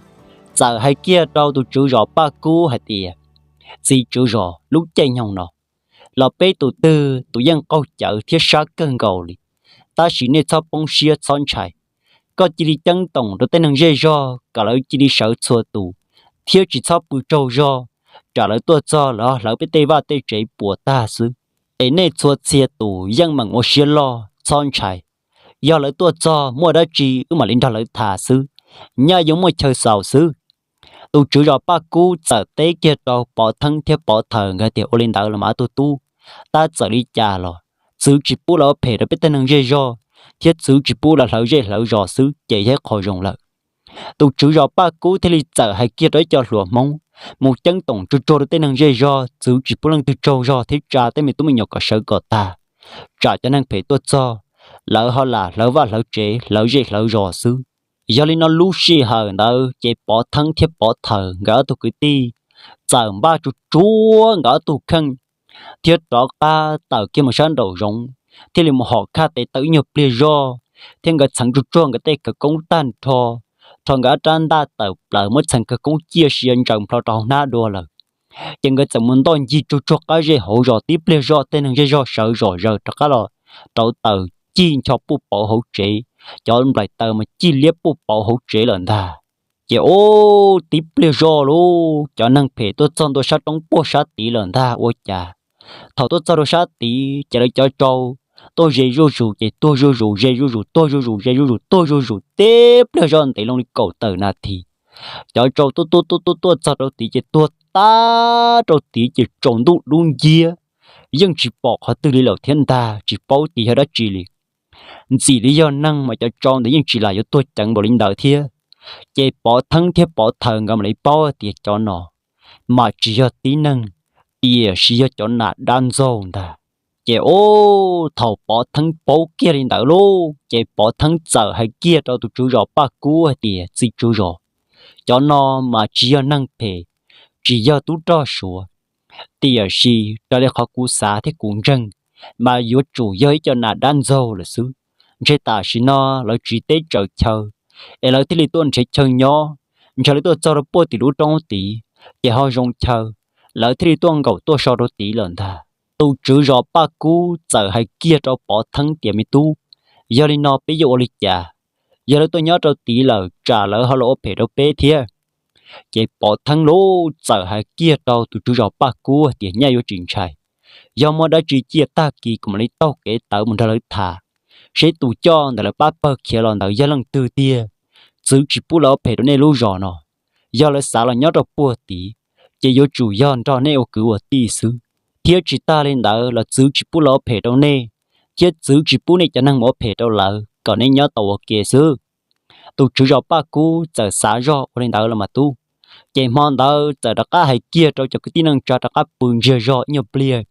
txawm hais kiag rau tus tswv zos Paj Kub hais tias txiv tswv zos, lub caij nyoog no los peb tus twg tus yeej qaug cawv thiab sab kawg nkaus li, tab sis nej txhob poob siab txhob ntshai. Koj cia li ceeb toom rau tej neeg zej zog kom lawv cia li sawv txhua tus, thiab tsis txhob pw tsaug zog, tsam lawv tuaj txog lawv hlawv peb tej vaj tej tsev puas tag xwb. Es nej txhua txhia tus yeej meem ua siab loj txhob ntshai, yog lawv tuaj txog muaj dab tsi wb mam li nrog lawv tham xwb, nyaj yuav muaj chaw xaus xwb. Tus tswv zos Paj Kub txawm teb kiag rau Pov Theeb thiab Pov Thaws nkawd tias ua li ntawd los mas ob tug tub, tab txawm li cas los txwv tsis pub lawv ua phem rau peb tej neeg zej zog, thiab txwv tsis pub lawv hlawv zej hlawv zos xwb ces yog ib qho zoo lawm. Tus tswv zos Paj Kub thiaj li txawm hais kiag rau ib co hluas Hmoob mus ceeb toom tsuag tsuag rau tej neeg zej zog, txwv tsis pub leej twg tsaug zog thiab tsa tej me tub me nyuam kom sawv kom tag, tsam cov neeg phem tuaj txog lawv ho lam hlawv vaj hlawv tsev hlawv zej hlawv zos xwb. Yog li no lub sij hawm ntawd ces Pov Theeb thiab Pov Thaws nkawd ob tug kwv tij txawm npaj tsuag tsuag nkawd ob tug kheej thiab rov qab tawm kiag mus sab nraum zoov, thiaj li mus hom khaj tes taw ib nyuag pliag zog, thiab nkawd txheev tsuag tsuag nkawd tej khawv koob tag nrho, rho nkawd ob rab ntaj tawm plaws muab txheev khawv koob ciaj sia ntsaws nplho rau hauv hnab dua lawm. Ces nkawd txawm mus ntoj ncig tsuag tsuag qab zej hauv zos tib pliag zog, tej neeg zej zog sawv zom zaws rov qab los rauv taws cig ncho puj pauv hauv tsev, cov nplaim taws mas cig liab puj pauv hauv tsev lawm ntag. Ces ub, tib pliag zog lauj, cov neeg phem tuaj txog ntua sab roob puag sab tid lawm ntag ua cas. Thaum tuaj txog rau sab tid ces lawv cov tsau tuaj ze zuj zus ces tuag zuj zus, ze zuj zus tuag zuj zus, ze zuj zus tuag zuj zus, tib pliag zog ntev loo li kaum tawm nas this, cov tsau tuaj tuaj tuaj tuaj tuaj txog rau tid ces tuag tag rau tid ces tsaus ntuj dub nciab, yeej tsis pom qhov twg li lawm thiab ntag, tsis paub tias yog dab tsi li. Ntxim li yog neeg mas cov tsau ntawd yeej tsis lam yuav tuag ceev npaum li ntawd thiab. Ces Pov Theeb thiab Pov Thawm nkawd mam li paub tias cov no mas tsis yog tib neeg, tiam sis yog cov nas dab ntxaug ntag. Ces ua thaum Pov Theeb paub kiag li ntawd lauj, ces Pov Theeb txawm hais kiag rau tus tswv zos Paj Kub hais tias, Txiv tswv zos, cov no mas tsis yog neeg phem, tsis yog tub rog Suav, tiam sis raws li qhov kuv xav thiab kuv ntseeg, mas yuav tsum yog ib co nas dab ntxaug lawm xwb. Ntshe tam sim no lawv tsiv teb tsaws chaw, es lawv thiaj li tuaj nrhiav chaw nyob. Ntshe lawv tuaj txog rau puag tim lub roob tid, ces ho zoo chaw, lawv thiaj li tuaj nkaum tuaj so rau tid lawm ntag. Tus tswv zos Paj Kub txawm hais kiag rau Pov Theeb tias, Me tub, yog li no peb yuav ua li cas? Yog lawv tuaj nyob rau tid lawm tsam lawv ho los ua phem rau peb thiab. Ces Pov Theeb lauj txawm hais kiag rau tus tswv zos Paj Kub tias, Nyaj yuav tsis ntshai, yog muaj dab tsi cia tag kis kuv mam li taug kev tawv mus nrog lawv tham, seb tus coj ntawm lawv pab pawg khiav los ntawd yog leej twg tiag. Txwv tsis pub lawv ua phem rau nej lub zos no. Yog lawv xav los nyob rau puag tid, ces yuav tsum yog nrog nej ua kwv ua tij xwb, thiab tsis tag li ntawd los txwv tsis pub lawv ua phem rau nej, thiab txwv tsis pub nej cov neeg mus ua phem rau lawv, kom nej nyob tau ua ke xwb. Tus tswv zos Paj Kub txawm xav zoj ua li ntawd los mas tub, ces hmo ntawd txawm rov qab hais kiag rau cov kwv tij neej tsa rov qab pw ntsiag zog ib nyuag pliag.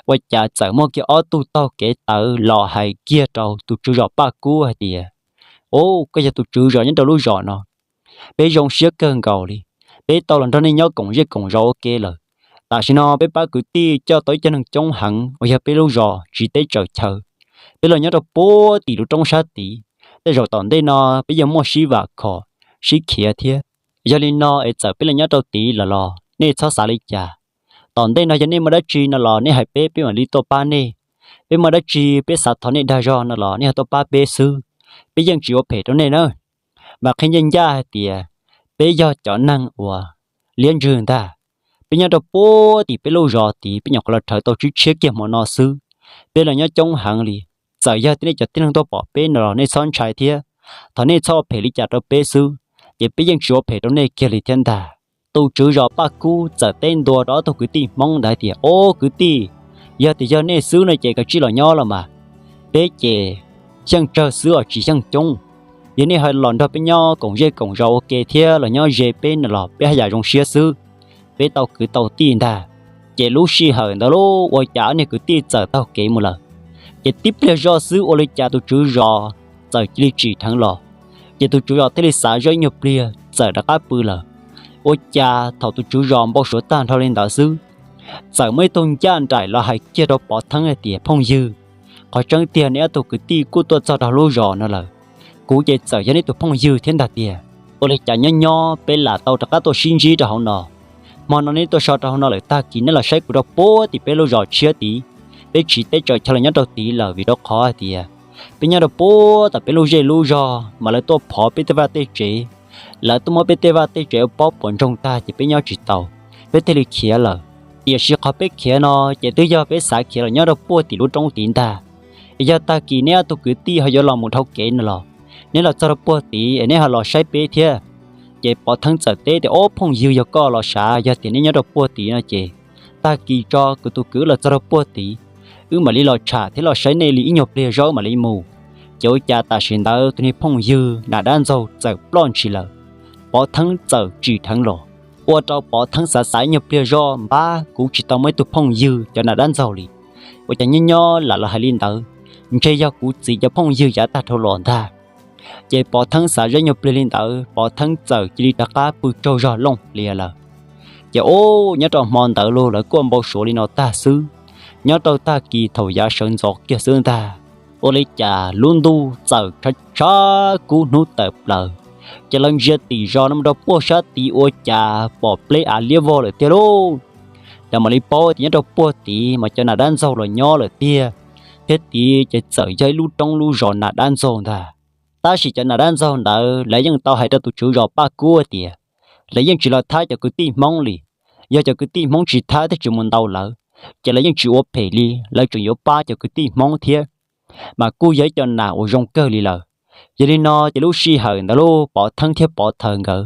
Ua cas txawm muaj kiag ob tug taug kev tawv los hais kiag rau tus tswv zos Paj Kub hais tias, Au, koj yog tus tswv zos nyob rau lub zos no, peb zoo siab kawg nkaus li. Peb tau los nrog nej nyob koom zej koom zos ua ke lawm. Tam sim no peb pab kwv tij coj tau ib co neeg coob heev uas yog peb lub zos tsiv teb tsaws chaw, peb los nyob rau puag tim lub roob sab tid. Tej zaum tom ntej no peb yuav muaj sib vam khom, sib khiav thiab. Yog li no es txawm peb los nyob rau tid lawm los nej txhob xav li cas. Tom ntej no yog nej muaj dab tsi no los nej hais peb, peb mam li tuaj pab nej. Peb muaj dab tsi peb xav thov nej dag zog no los nej ho tuaj pab peb xwb. Peb yeej tsis ua phem rau nej na. Mas qhia ncaj ncaj hais tias peb yog cov neeg uas liab ntswg ntag. Peb nyob rau puag tim peb lub zos tid, peb nyuam qhuav los rhawv tau tsib tshiab kiag hmo no xwb. Peb los nyob coob heev li. Txawm yog tias nej cov tib neeg tuaj pom peb no los nej txhob ntshai thiab. Thov nej txhob ua phem li cas rau peb xwb, ces peb yeej tsis ua phem rau nej kiag li thiab ntag. Tus tswv zos Paj Kub txawm teb ntua rau ob tug kwv tij Hmoob ntawd hais tias, Au kwv tij, yog tias yog nej xwb no ces kav tsij los nyob los mas. Peb ces xyeej tsawg xwb os tsis xyeej coob. Yog nej ho los nrog peb nyob koom zej koom zos ua ke thiab los nyob ze peb no los peb haj yam zoo siab xwb. Peb tau kwv tau tij ntag. Ces lub sij hawm ntawd lauj, ua cas ob niag kwv tij txawm taug kev mus lawm. Ces tib pliag zoj xwb ua li cas tus tswv zos txawm cia li tsim dheev los. Ces tus tswv zos thiaj li xav zoj ib nyuag pliag txawm rov qab pw lawm. Ua cas thaum tus tswv zos npau suav tag nrho li ntawd xwb, txawm muaj ib tug ncaj nraim los hais kiag rau Pov Theeb hais tias, Phooj ywg, qhov tseeb tiag neb ob tug kwv tij kuj tuaj txog rau lub zos no lawm. Kuv ces txawm yog neb tus phooj ywg thiab ntag tiag. Ua li cas nyob nyob peb lam tau rov qab tuaj sib ntsib rau hauv no. Hmo no neb tuaj so rau hauv no lawm, tag kis neb los saib kuv rau puag tim peb lub zos tshiab tid. Peb tsiv teb tsaws chaw los nyob rau tid lawm vim rau qhov hais tias peb nyob rau puag tom peb lub zej lub zog mas lawv tuaj phov peb tej vaj tej tsev. Lawv tuaj muab peb tej vaj tej tsev ua pob puas ntsoog tag ces peb nyob tsis tau, peb thiaj li khiav lawm. Tiam sis qhov peb khiav no ces twb yog peb xav khiav los nyob rau puag tim lub roob tid ntag. Es yog tag kis neb ob tug kwv tij ho yuav los mus dhau kev no los, neb los txog rau puag tid es neb ho los saib peb thiab. Ces Pov Theeb txawm teb tias, Ob phooj ywg, yog koj los sav, yog tias neb nyob rau puag tid no ces tag kis tso kuv tus kwv los txog rau puag tid, wb mam li los tsham thiab los saib nej li ib nyuag pliag zoj mam li mus. Ces ua cas tam sim ntawd tus niag phooj ywg nas dab ntxaug txawm ploj ntshis lawm. Pov Theeb txawm tsim dheev los, ua rau Pov Theeb xav xav ib nyuag pliag zoj, Npab, kuv tsis tau muaj ib tug phooj ywg cov nas dab ntxaug li. Ua cas nyob nyob lam los hais li ntawd? Ntshe yog kuv txiv cov phooj ywg yav tag dhau los ntag. Ces Pov Theeb xav zoj ib nyuag pliag li ntawd, Pov Theeb txawm cia li rov qab pw tsaug zog looj hlias lawm. Ces ub, nyob rau hmo ntawd los lawv kuj npau suav li no tag xwb. Nyob rau tag kis thaum yav sawv ntxov kiag xwb ntag, ua li cas lub ntuj txawm tshav tshav kub hnub tawm plaws. Ces lawv ntsia tim zos no mus rau puag sab tid ua cas pom pleb av liab vog lawm tiag lauj. Lawv mam li paub tias nyob rau puag tid mas cov nas dab ntxaug los nyob lawm tiag, thiab tid ces txawm yog ib lub roob lub zos nas dab ntxaug ntag. Tab sis cov nas dab ntxaug ntawd lawv yeej tau hais rau tus tswv zos Paj Kub tias lawv yeej tsis los thab cov kwv tij Hmoob li. Yog cov kwv tij Hmoob tsis thab thiab tsis mus ntaus lawv, ces lawv yeej tsis ua phem li, lawv tseem yuav pab cov kwv tij Hmoob thiab. Mas kuj yog ib co nas uas zoo kawg li lawm. Yog li no ces lub sij hawm ntawd lauj, Pov Theeb thiab Pov Thawm nkawd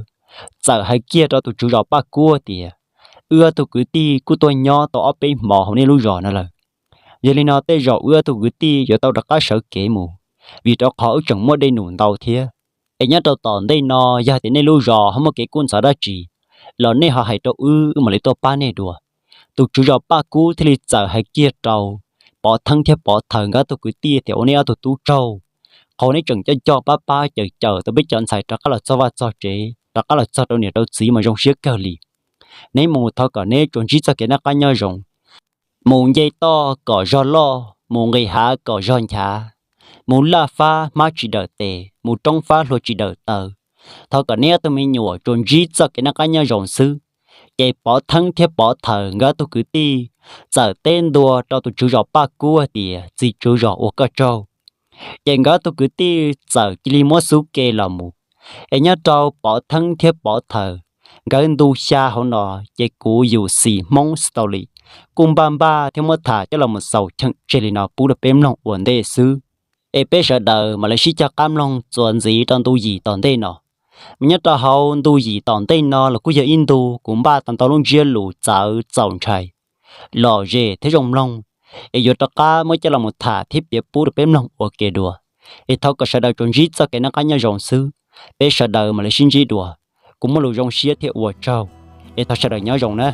txawm hais kiag rau tus tswv zos Paj Kub tias, Wb ob tug kwv tij kuj tuaj nyob tau ob peb hmos hauv nej lub zos no lawm. Yog li no tej zaum wb ob tug kwv tij yuav tau rov qab sawv kev mus, vim rau qhov wb tseem muaj dej num ntau thiab. Es nyob rau tom ntej no yog tias nej lub zos ho muaj kev kub ntxhov dab tsi los nej ho hais rau wb, wb mam li tuaj pab nej dua. Tus tswv zos Paj Kub thiaj li txawm hais kiag rau Pov Theeb thiab Pov Thaws nkawd ob tug kwv tij tias ua nej ob tug tub tsaug, qhov neb tseem coj coj pab pab cawm cawm tau peb cov ntxhais rov qab los txog vaj txog tsev, rov qab los txog rau niam rau txiv mas zoo siab kawg li. Neb mus thov kom neb tsuas ntsib txoj kev noj qab nyob zoo, mus nce toj kom zog loj, mus nqis hav kom zog nchav, mus laj fab hmab tsis dawm tes, mus roob fab hlua tsis dawm taw. Thov kom neb ob tug me nyuam tsuas ntsib txoj kev noj qab nyob zoo xwb. Ces Pov Theeb thiab Pov Thaws nkawd ob tug kwv tij txawm teb ntua rau tus tswv zos Paj Kub hais tias, txiv tswv zos ua koj tsaug. Ces nkawd ob tug kwv tij txawm cia li muab xub ke los mus. Es nyob rau Pov Theeb thiab Pov Thaws nkawd ntu xya hauv no, ces kuv Yus Xis Hmoob Story kuj npaj npaj thiab muab tham coj los mus xaus cheem tseg li no pub rau peb mloog ua ntej xwb. Es peb sawv daws mam li sib cog qab mloog txuas ntxiv rau ntu yim tom ntej no. Mas nyob rau hauv ntu yim tom ntej no los kuj yog ib ntu kuv npaj tau ntau lub ntsiab lus txawv txaus ntshai, lom zem thiab zoo mloog, es yuav rov qab muab coj los mus tham thiab piav pub rau peb mloog ua ke dua. Es thov kom sawv daws tsuas ntsib txoj kev noj qab nyob zoo xwb. Peb sawv daws mam li sib ntsib dua. Kuv muaj lus zoo siab thiab ua tsaug. Es thov sawv daws nyob zoo na.